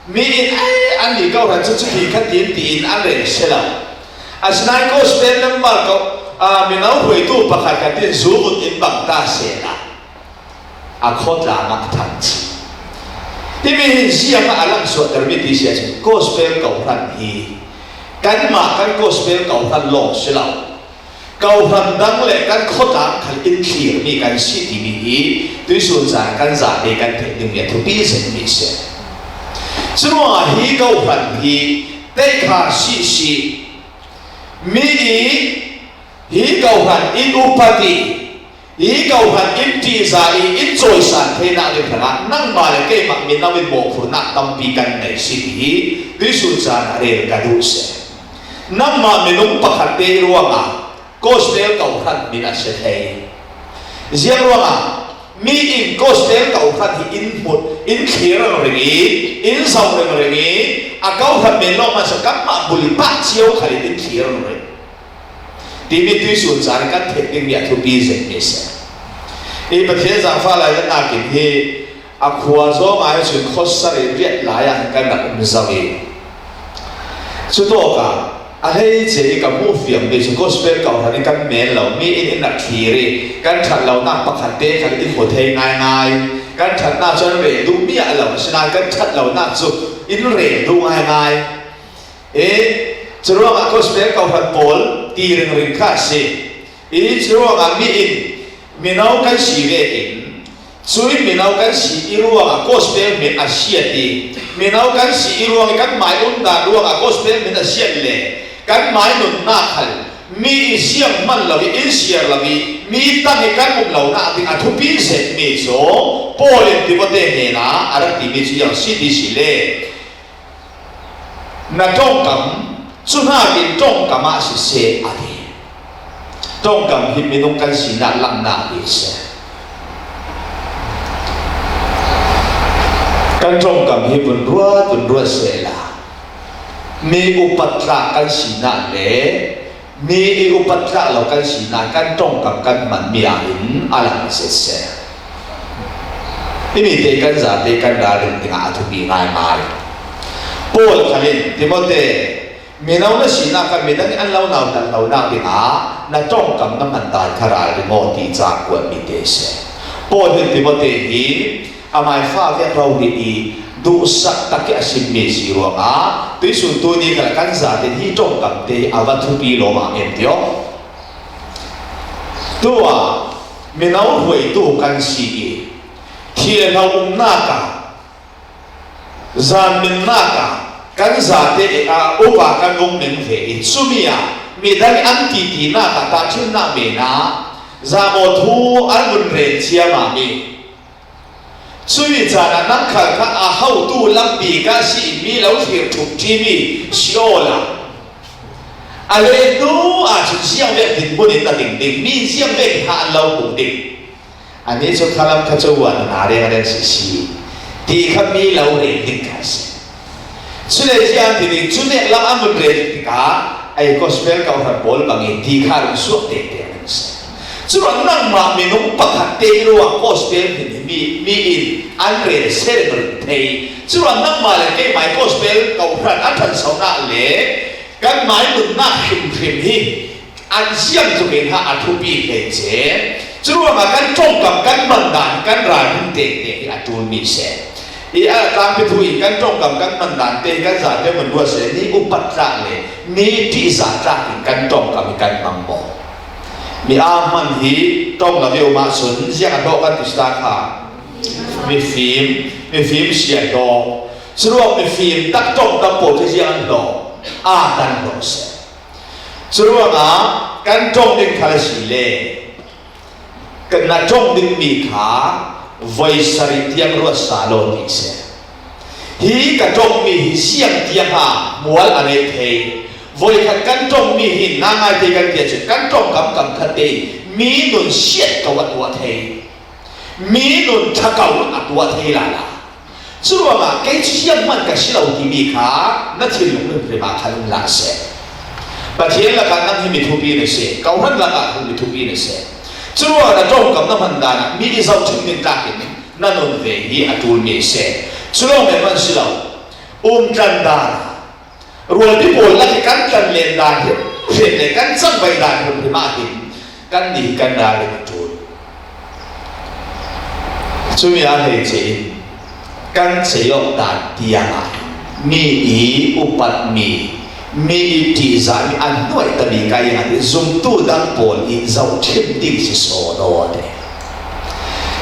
mi in, "Ai, an mi kohran cu cuti kha," tiin, tiin an rel si lo. Asinain gospel member ko, a, mino hruaitu pakhat khat in zu vut in bang ta sehla, a khawtlang ah a thang ci. Himi hin ziangah a langsuahtermi ti si ahcun gospel kohran hi kanmah kan gospel kohran lawng si lo. Kohran dang le kan khawtlang khal in thlirmi kan si timi hi tuisun zan kan zate kan theih dingmi a thupi zetmi si. Curuangah hi kohran hi teikha sisi mi i hi kohran in upat i hi kohran in ṭihzah i in cawisan theinak ding hrangah nangmah le keimah mino in mawhphurhnak tampi kan nei si ti hi tuisun zan ah rel ka duh si. Nangmah minung pakhat te ruangah gospel kohran min a si thei. Ziang ruangah mi in gospel kohran hi in hmut, in thlir ringring i, in zoh ringring i, a kohran men lawng hmasa kanmah bul i pah cio khal in in thlir ringring timi tuisun zan kan theih dingmi a thupi zetmi si. I Pathian zaangfah lai nakin hi a khua zawng ai cun khawsar i riat lai ah kan rak um zo i, cutawkah a hleice i ka hmuh fiangmi cu gospel kohran i kan men lo mi in in rak thlir i kan ṭhat lonak pakhat te khal in hmu thei ngaingai. Kan ṭhatnak cu an rel duhmi ah lo, asinain kan ṭhat lonak cu in rel duh ngaingai. E, curuangah gospel kohran pawl ti ringring kha a si. I curuangah mi in mino kan si vekin, cuih mino kan si i ruangah gospel min a siat i, mino kan si i ruang i kan mai umdan ruangah gospel min a siat le kan mai nunnak khal mi i siang hman lo i in siar lo i mi tang i kan um lonak ding a thupi zetmi cu Paul in Timote hnenah a rak timi cu ziang si ti si le, na ṭongkam, cu hnakin ṭongkam ah siseh, a ti. Ṭongkam hi minung kan sinak langhnak hi a si. Kan ṭongkam hi vun ruat, vun ruat sehla, mi upat tlak kan sinak le mi i upat tlak lo kan sinak kan ṭongkam kan hmanmi ah hin a lang setseh. Himi te kan zate kan ralring dingah a thupi ngaingai. Paul khal in, Timote, mino na sinak kha midang in an lo nautat lonak dingah na ṭongkam na hman dan kha ralring aw, ti caang kuatmi te a si. Paul hin Timote hi amai fa vek rori i duhsak tak i a simmi si ruangah tuisun tuni kha kan zate hi ṭongkam te a va thupi lawmah ngen ti aw. Tuah mino hruaitu kan si i thil hlo umnak ah, zanminnak ah kan zate, a, upa kan vung meng ve i cumi ah midang an titinak ah tahṭhimnak men ah zamaw thu an vun rel ciamami. Cui caan ah nang khal kha a hotu lampi ka si in mi lo thlir ṭhuk ṭimi si awla, a hlen hnu ahcun ziangvek dinhmun in na ding ding, mi ziangvek in hna an lo hmuh ding. Anih cu khalam kha cu a nunnak rengreng sisi ti kha mi lo rel ding kha a si. Cule ziang ti ding, cu nek lam an vun rel tikah, ei, gospel kohran pawl bangin ti kha rung suak tete an si. Curuang nangmah minung pakhat te i ruang gospel hmin hi mi, mi in an rel ser in ring thei. Curuang nangmah le keimah i gospel kohran a ṭhansonak le kan mai nunnak hrimhrim hi an ziang tuk in ha a thupi hlei ce. Curuangah kan ṭongkam kan hman dan kan ralring tete hi a ṭulmi seh. I a tlangpi thu in kan ṭongkam kan hman dan te hi kan zate hmun ruat seh, mi upat tlak le mi ṭihzah tlak in kan ṭongkam hi kan hmang maw? Mi aa hman hi ṭong lo i um ahcun ziang a hlawh kan ti si ta kha? Mifim, mifim si a hlawh. Curuang mifim tak ṭongkam pawl cu ziang an hlawh? Aa tan hlawh seh. Curuangah kan ṭong ding khal a si le, kan na ṭong dingmi kha voi sarih tiang ruat sa law ti seh. Hi ka ṭongmi hi ziang tiang ah mual a leh thei. Voikhat kan ṭongmi hi na ngai te kan ti ahcun kan ṭongkam kam khat te mi nun siat ko a tuah thei. Mi nun ṭha ko a tuah thei lala. Curuangah kei cu zianghman ka si lo timi kha na thinlung hrimhrim ah khan um hlah seh. Pathian lakah nang hi mi thupi na si, kawhran lakah hi mi thupi na si. Curuangah na ṭawngkam na hman danah mi i zohṭhim ding tlakin na nun ve hi a ṭul mi si. Cu lawng men hman si lo. Um ṭan dan, rualpi pawl lak hi kan ṭan len dan hrimhrim le kan cangvaih dan hrimhrim ah hin kan nih kan ralring a ṭul. Cumi a hleice in kan cei awk dan tiangah mi i upatmi, mi i ṭihzahmi a hnuaih ta bik a iang a ti zumtu dang pawl i zohṭhim ding si sawn aw te.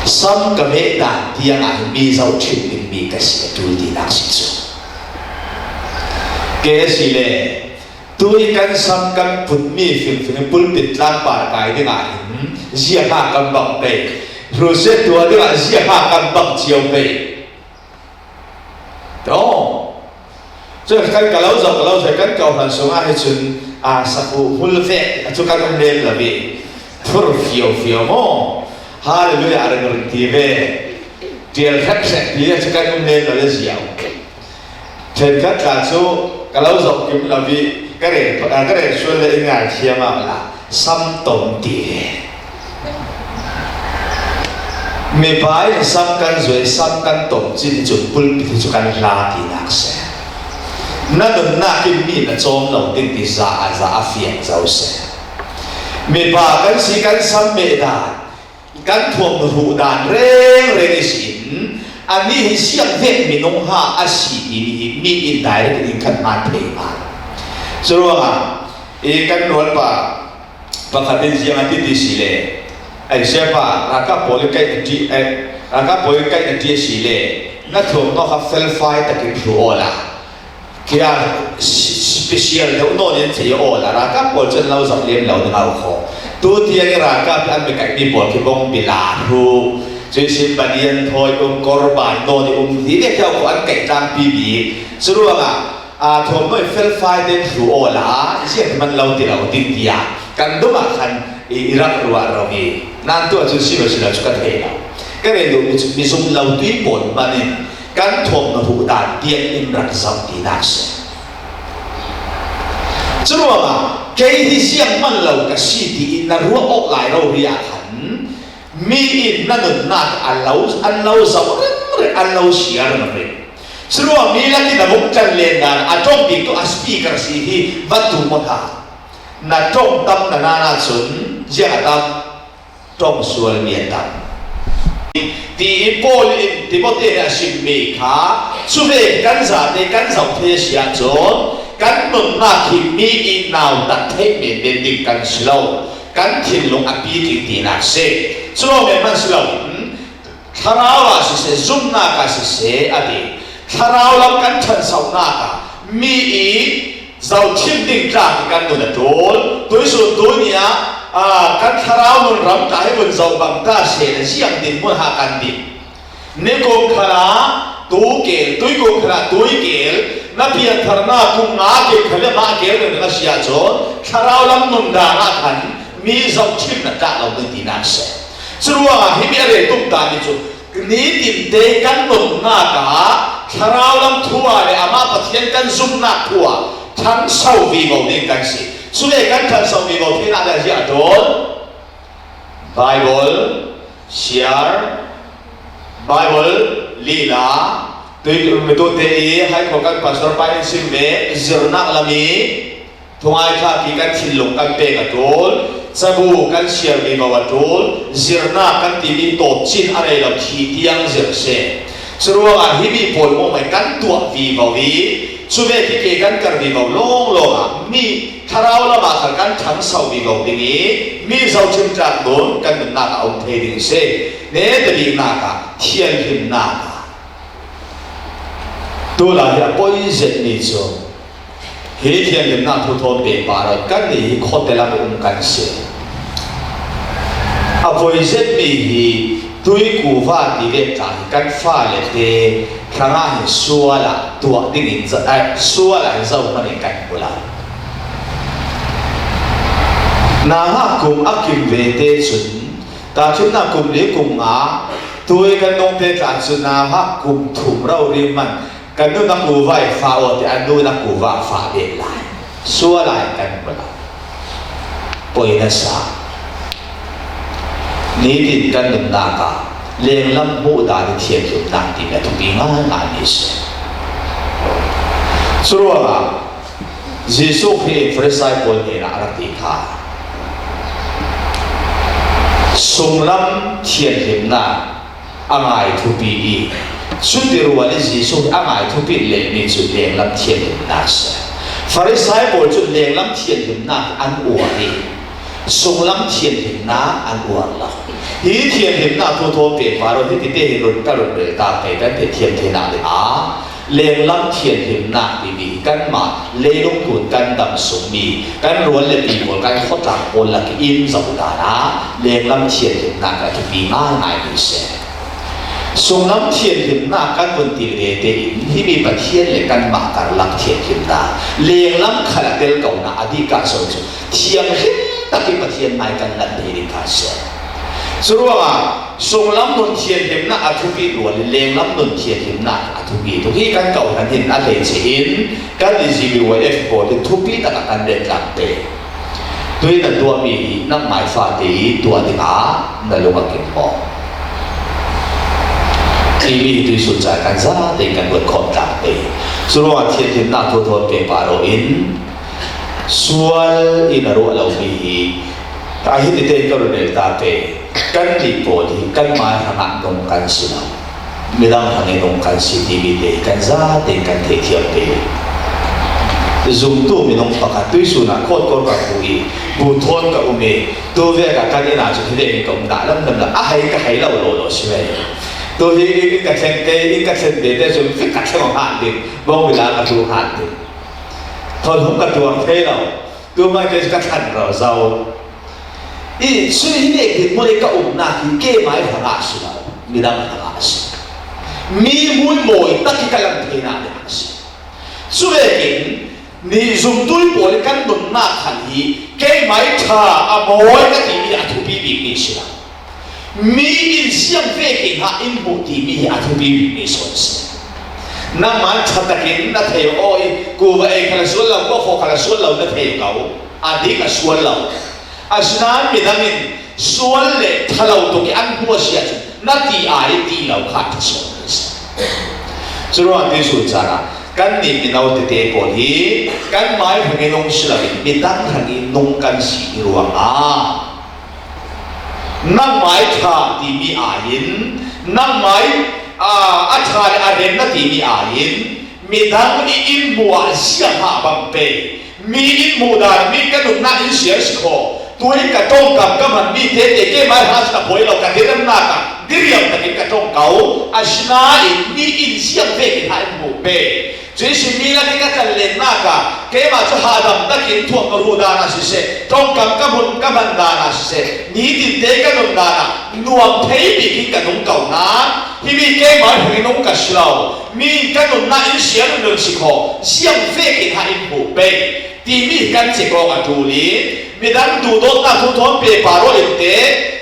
Sam ka meh dan tiangah mi zohṭhim ding mi ka si a ṭul tinak si cu. Kei a si le, tui kan sam kan putmi fingfing pulpit tlangpar kai dingah hin ziaha kan bang pei, hrusiat tuah dingah ziaha kan bang cio pei. Taw. Cun kan ka lo zoh, ka lo zoh, kan kawhhran sungah hi cun, aa, sakhu hmul vek a cu kan um len lo i, phur fiofio maw? Hallelujah, a ringring ti ve. Ṭial hrekhrekh ti ve, a cu kan um len lo le ziau. Ṭhenkhat tla cu ka lo zoh kim lo i, ka rel, ka rel sual le i ngaithiam ah la, sam tom ti ve. Mipa in sam kan zuai, sam kan tom cin hi cun pulpit hi cu kan hla tinak si. Na nunnak in mi na cawm lo ding ti za a za a fiang zo si. Mipa kan si kan sam meh dan, kan thuam hruh dan rengreng ihsin, anih hi siang vek minung ha a si timi hi mi in direct in kan hman thei hna. Curuangah i kan rualpa pakhat in ziang a ti ti si le, "Ai siapa, ralkap pawl in kaih na ṭih, eh, ralkap pawl in kaih na ṭih a si le, na thuam hnawh kha felfai takin hruh awla, kia special deuh nawn in thei awla, ralkap pawl cun lo zoh lem lo ding a um kho. Tu tiang i ralkap i an mi kaihmi pawl khi bawng bila hruh, cuihsin banian thawi um, kawr ban nawn i um ti le khi a um kho, an kaih tlangpi bik. Curuangah, aa, thuam hnawh i felfai tein hruh awla, ziah hman lo ti lo ding," tiah kan dum ah khan i, i rak ruah ro i, nan tu ah cun si lo si lo cu ka thei lo. Ka rel duhmi cu mizum lo tui pawl hmanh in kan thuam hna hruh dan tiang in rak zoh tinak si. Curuangah kei hi ziang hman lo ka si tiin na ruah awk lai rori ah khan mi in na nunnak a lo, an lo zoh ringring, an lo siar ringring. Curuang mi lak in a vung ṭan len dan a ṭong bik tu a speaker si hi va tum aw hna. Na ṭong tam na nan ahcun ziah a tam? Ṭong sual mi a tam. Tiin Paul in Timote nih a simmi kha, cuvek kan zate kan zoh thei a si ahcun, kan nunnak hi mi i nautat theih menmen ding kan si lo, kan thinlung a piting tinak si. Cu lawng men hmanh si loin, thlarau ah siseh, zumhnak ah siseh, a ti. Thlarau lam kan ṭhansohnak ah mi i zohṭhim ding tlak hi kan nun a ṭul. Tuihsun tu ni ah, aa, kan thlarau nun ram tla hi vun zoh bang ta seh le ziang dinhmun ah kan din. Nikum khalah tu kel, tuikum khalah tui kel, na piantharnak kum nga kel kha le mah kel ringring a si ahcun thlarau lam nun dan ah khan mi zohṭhim na tlak lo ding tinak si. Curuangah himi a rel tum ta mi cu nitin te kan nunnak ah thlarau lam thu ah le amah Pathian kan zumhnak thu ah ṭhangso vivo ding kan si. Cule kan ṭhangso vivo theinak le ziah a ṭul? Baibal siar, Baibal lila, tuitu te i hai kho kan pastor pa in sim ve, zirnak lam i thungai thlak i kan thinlung kan pek a ṭul, cabu kan siar vivo a ṭul, zirnak kan timi tawpcin a rei lo thih tiang zir si. Curuangah himi pawl mawngmai kan tuah vivo i, cuvek hi ke kan kar vivo lawnglawng ah mi thlarau lam ah khan kan ṭhangso vivo ding i, mi zohṭhim tlak nun kan nunnak ah a um thei ding si. Netabiknak ah, thianhlimnak ah, tu lai hi a poi zetmi cu, hi thianhlimnak thu thawn pehpar ah kannih hi khuate lam i um kan si. A poi zetmi hi tuikuva ti vek tla hi kan fale te hrangah hin sual ah tuah dingin za-, eh, sual ah hin zohhmanh in kan hmu lo. Nauhak kum a kim ve te cun, tahṭhimnak kum li kum nga, tui kan nung te tla cu nauhak kum thum rori hmanh kan nu na kuva i fa aw tiah a nu na kuva a fa ve lai. Sual ah hin kan hmu lo. Koi na sa. Nitin kan nunnak ah lenglam hmuh dan i thianhlimnak timi a thupi ngaingai mi si. Curuangah Jesuh Khrih in Farisai pawl hnenah a rak ti kha, sunglam thianhlimnak a ngai thupi i, cuti rual i Jesuh a ngai thupi lelmi cu lenglam thianhlimnak si. Farisai pawl cu lenglam thianhlimnak an uar i, sunglam thianhlimnak an uar lo. Hi thianhlimnak thu thawn pehpar aw, hiti te hi run ka run rel ta pei kan theithiam theinak ding a, lenglam thianhlimnak timi hi kanmah leilung tlun kan dam sungmi kan rual le pi pawl, kan khuatlak pawl lak i in zoh dan ah lenglam thianhlimnak a thupi ngaingai mi si. Sunglam thianhlimnak kan vun ti vete in himi Pathian le kanmah karlak thianhlimnak lenglam khal a tel ko na a dik ah sawn cu thianghlim takin Pathian hmai kan ngan thei ding kha si. Curuangah sunglam nun thianhlimnak a thupi rual i lenglam nun thianhlimnak a thupi tuk hi kan kohhran hin a hleice in kan i G B Y F pawl in thupi takah kan rel tlang te. Tui na tuahmi hi nangmai fate i tuah dingah na lung a kim maw? Timi hi tuisun ca kan zate kan buat khawm tlang te. Curuangah thianhlimnak thu thawn pehpar aw in sual in a ruah lomi hi a hiti te ka run rel ta te. Kannih pawl hi kanmai hrangah nung kan si lo, midang hrangin nung kan si timi te kan zate kan theithiam te. Zumtu minung pakhat tuisun ah Court Court ka hmu i, bu thawn ka um i, tu vek ah kan inn ah cun hi vek in ka um dah lamlam lo, a hei ka hei lo law law si ve. Tu hi inn ka thleng te, inn ka thleng te te cun fik ka thleng aw hngah ding, bawngbi la ka tu hngah ding. Thawnhum ka tuar thei lo, tu hmai te cu ka thlan rau zo. I cu hi nek ding hmun i ka umnak hi keimai hrangah a si lo, midang hrangah a si. Mi hmun mawi tak i ka lang theinak ding a si. Cuvekin nih zumtu pawl i kan nunnak khal hi keimai ṭha a mawi ka timi a thupi bikmi a si lo. Mi in ziang vekin hah in hmuh timi hi a thupi bikmi sawn a si. Nangmah ṭha takin na thei aw i kuva ei kha la sual lo, kuafaw kha la sual lo na thei ko, a dik a sual lo. Asinain midang in sual le ṭha lo tuk i an hmuh a si ahcun na ti ai ti lo kha ṭha sual a si. Curuangah tuisun caan ah kannih mino tete pawl hi kanmai hrangin nung si loin midang hrangin nung kan si i ruangah nangmai ṭha timi ai in, nangmai, aa, a ṭha le a rem na timi ai in midang i in hmuh ah ziang hah bang pei. Mi in hmuh dan, mi ka nunnak in siar si kho. Tuin ka ṭongkam ka hman mi tete keimai hna cun a poi lo, ka diremnak ah diriam takin ka ṭong ko. Asinain mi in ziang vekin hah in hmuh pei. Cuih si mi lakih ka ṭanlennak ah keimah cu hahdam takin thuam ka hruh dan ah siseh, ṭongkam ka hmun ka hman dan ah siseh, nitin te ka nun dan ah nuam thei bik in ka nung ko nain, himi keimai hrangin nung ka si lo. Mi in ka nunnak in siar in nun si kho, ziang vekin hah in hmuh pei timi kan cek awk a ṭul i, midang duhdawtnak thu thawn pehpar aw in te,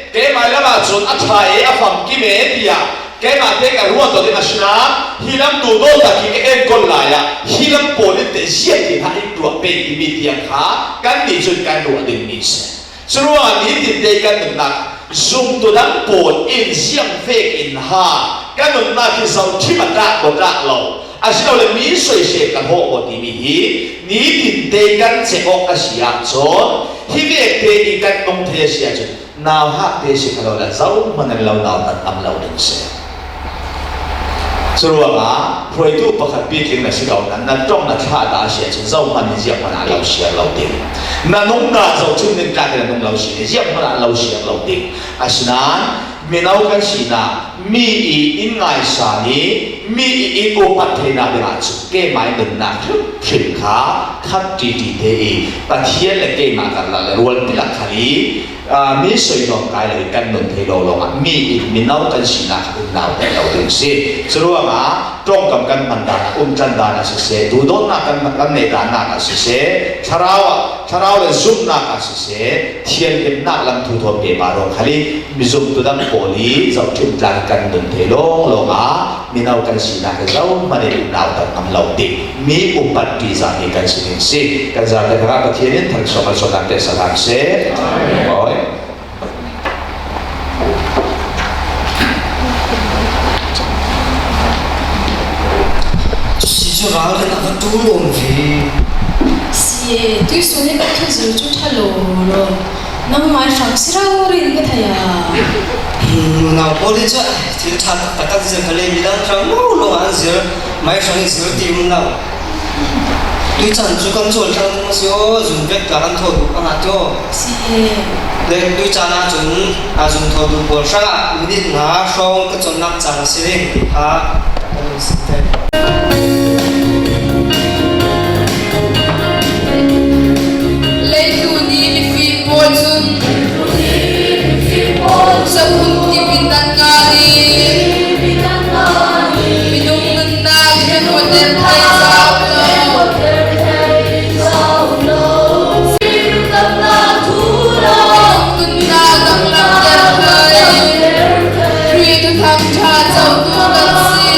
keimai lam ah cun a ṭha e, a famkim e tiah keimah te ka ruat aw ding a si nain, hi lam duhdawtnak hi ka enkawl lai ah hi lam pawl in te ziangtin hah in ruah pei timi tiang kha kannih cun kan ruah dingmi a si. Curuangah nitin te kan nunnak zumtu dang pawl in ziang vekin ha ka nunnak hi zohṭhim a tlak maw tlak lo, asilole mi soisel ka hlawh maw timi hi nitin te kan cek awk a si ahcun, hi vek te in kan nung thei a si ahcun, nauhak te si kha lo le zohman an lo nautat am lo ding si. Curuangah hruaitu pakhat pitling na si ko nain, na ṭong na thlah dah a si ahcun zohman in zianghman ah lo siar lo ding. Na nungnak zohṭhim ning tlak in na nung lo si, zianghman ah lo siar lo ding. Asinain mino kan sinak, mi i in ngaisang i, mi i in upat theinak dingah cun keimai nunnak hrimhrim kha khat ṭiṭi te i Pathian le keimah karlak le rualpi lak khal i, aa, mi soi nuam kai lo i kan nun thei lo lawngah mi in mino kan sinak in nautat lo ding si. Curuangah ṭongkam kan hman dan ah, umtlan dan ah siseh, duhdawtnak kan, kan neih dannak ah siseh, thlarau ah, thlarau le zumhnak ah siseh, thianhlimnak lam thu thawn pehpar aw khal i, mi zumtu dang pawl i zohṭhim tlak kan nun thei lawnglawng ah, Mino kan sinak hi zo hmanh in nautat ngam lo ding mi upat ṭi zahni kan si ding si. Kan zate hnakah Pathian in thanuam a sualnak pek sal hram seh. Amen. Si cu ralrin a va ṭul um ve. Si e, tuihsun hi kan thuzir cu ṭha lo lo. Nangmah hrang si rori in ka thei a. Hmm, unau pawl hi cu thil ṭha taktak kan si kha le midang hrang lo lo an zir, mah hrang i zir ti um lo. Tuicaan cu kan cawl thlang ding a si aw, zun vek ka kan thawh duh a ngat aw. Si. Le tuicaan ahcun aa zun thawh duh pawl hrangah minit nga hrawng ka cawnnak caan a si ding ti kha kan i si te. Leitlun i mifim pawl cun caphun kip in an ngan i, minung nunnak in an ruat ter thai caah, minung nunnak danglam ter thai, Khrih thuthang ṭha cotu kan si.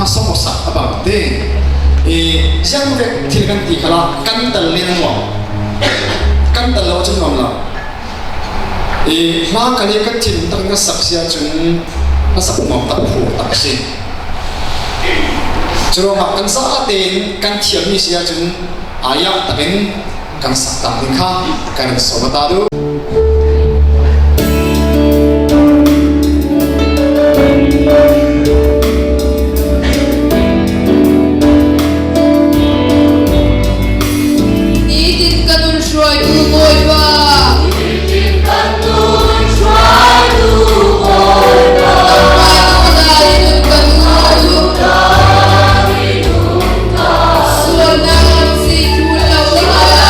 Hmasa awksak a bang te. I, ziang vek thil kan ti khalah kan tel le a nuam. Kan tel lo cun nuam lo. I, hla ka le kan thin tak in ka sak si ahcun ka sak nuam tak, hrawh tak a si. Curuangah kan zatein kan thiammi si ahcun aa yak takin kan sak ding kha kan in sawm a ta duh. Nitin kan nun hruaitu Bawipa. Nitin kan nun hruaitu Bawipa. Nangmah nunnak in nun kan hruaitu. Sualnak lam si thul lo dingah.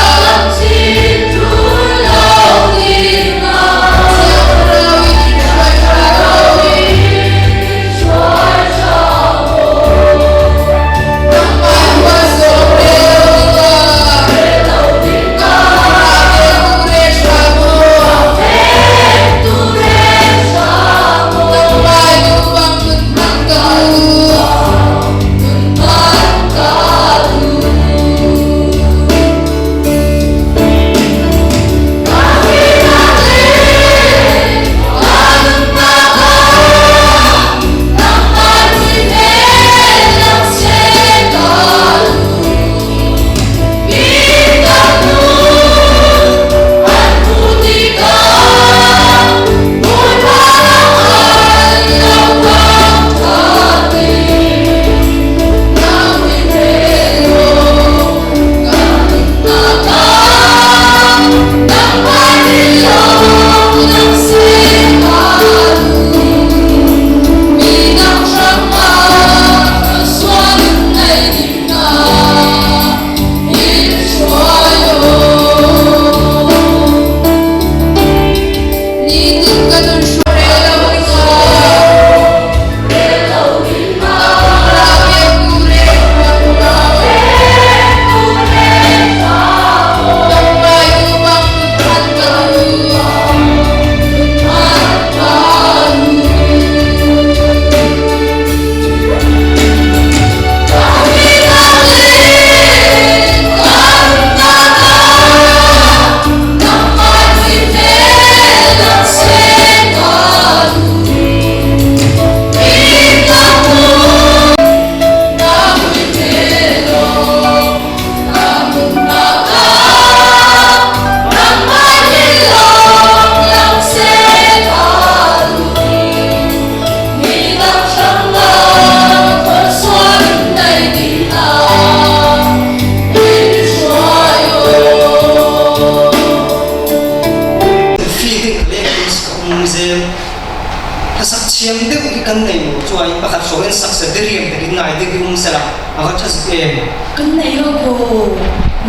Kan saksak diriam takin ngai ding i um sela, a ka ṭha zuk em. Kan nei lo ko,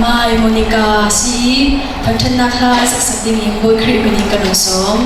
Mai Monica si, thangṭhatna hla saksak dingin Bawi Khrih minin kan lo sawm.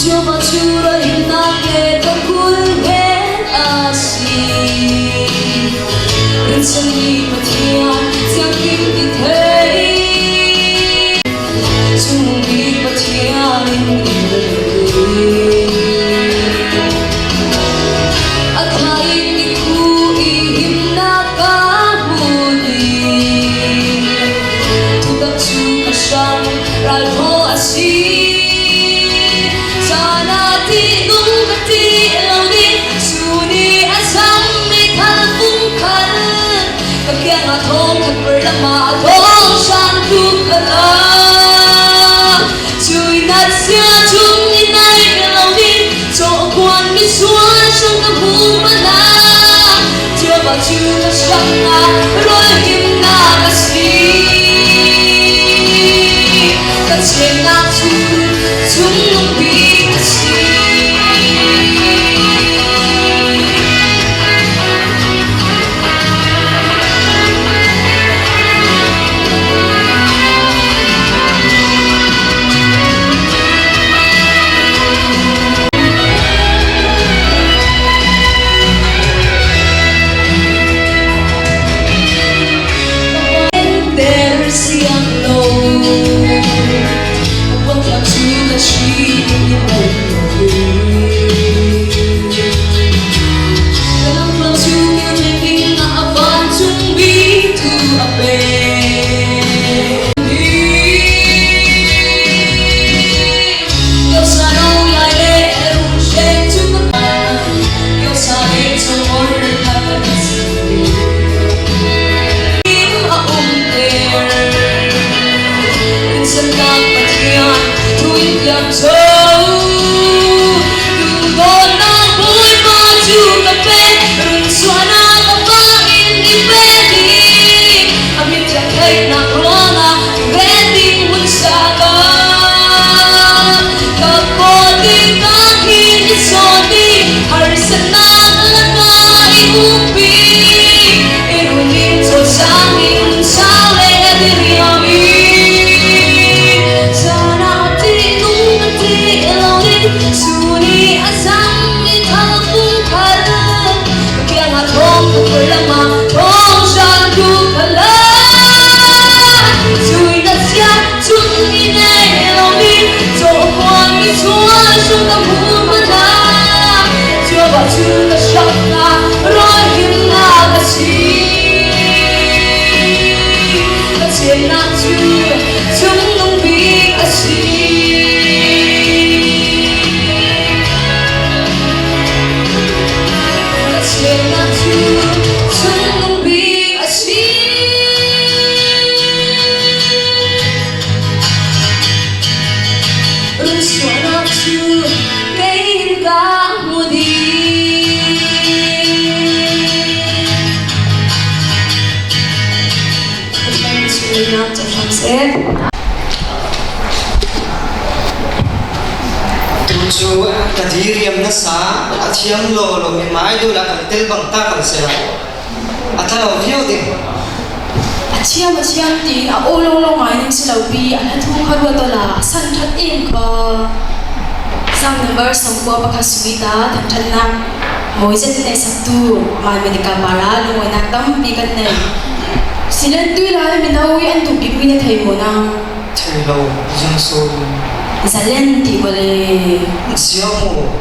Jehovah chu ralhimnak le tonggul ngen a si. Rinsan mi Pathian siangtho i thei. Chung mi Pathian in i thei. A thain i khu i himnak ka hmu ding. Thutak chu ka hrang ralthaw a si. Caan a ti nung ka ti lo ding. Cu ni a zam mi thal fung khal ka kiangah thawngkhat per lamah a thawng san tuk ka la. Cuih nasia chung i naih lo ding, cawhkuan misual hrawng ka hmuh hmanh ah, Jehovah cu ka hrangnak, ralhimnak a si. Ka cemnak cu chungnung bik a si. Theihnak ruangah ve ding hmun sangah ka kawt ding ka hin i sawm ding, harsatnak lakah i umpi, i run in cawlcang in sau le a diriam i caan a ti nung a ti lo ding, cu ni a zam i thal kung khal. Kiangah thawng ka pur lamah thawng san tu ka la. Cuih nasia chung i nei lo ding, cawhkuan misual hrawng ka hmuh hmanh ah, Jehovah cu ka hrangnak, ralhimnak a si. Ka cemnak cu chungnung bik a si. Ka cemnak cu chungnung bik a si. Runsuahnak cu kei in ka hmu ding. Pathian chungah cawhram seh. Tu cu ka diriam nasa a thiam lawlaw mi mai dul ah kan tel bang ta kan si lai. A ṭha lo viau ding. A thiam, a thiam tiin a aw lawlaw ngai ning si lo pi, a hla thu kha ruat awla a san ṭhat in kha. Sang number sawmkua pakhat sung i ta, thangṭhatnak mawi zet in neihsaktu Mai Monica para lungawinak tampi kan nei. Silen tui lai mino i an duh bikmi na thei maw nang? Thei lo, zung so. Zalen ti maw le? Siang maw?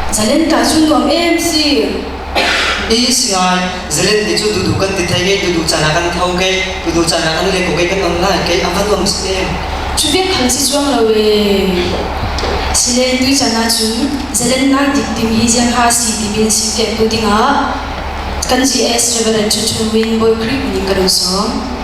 Zalen ka cu nuam em si. I si ngai, Zalen ni cu duhduh kan ti thei kei, duhduh caan ah kan tho kei, duhduh caan ah kan lek ko kei, kan on lai kei, a van nuam si em. Cu bia khal si cuang lo e. Sile tui caan ah cun Zalen lai dik ding hi ziang ha si ti min si fek tu dingah kan G S Reverend Chun Chun Win Bawi Khrih min in kan on sawm.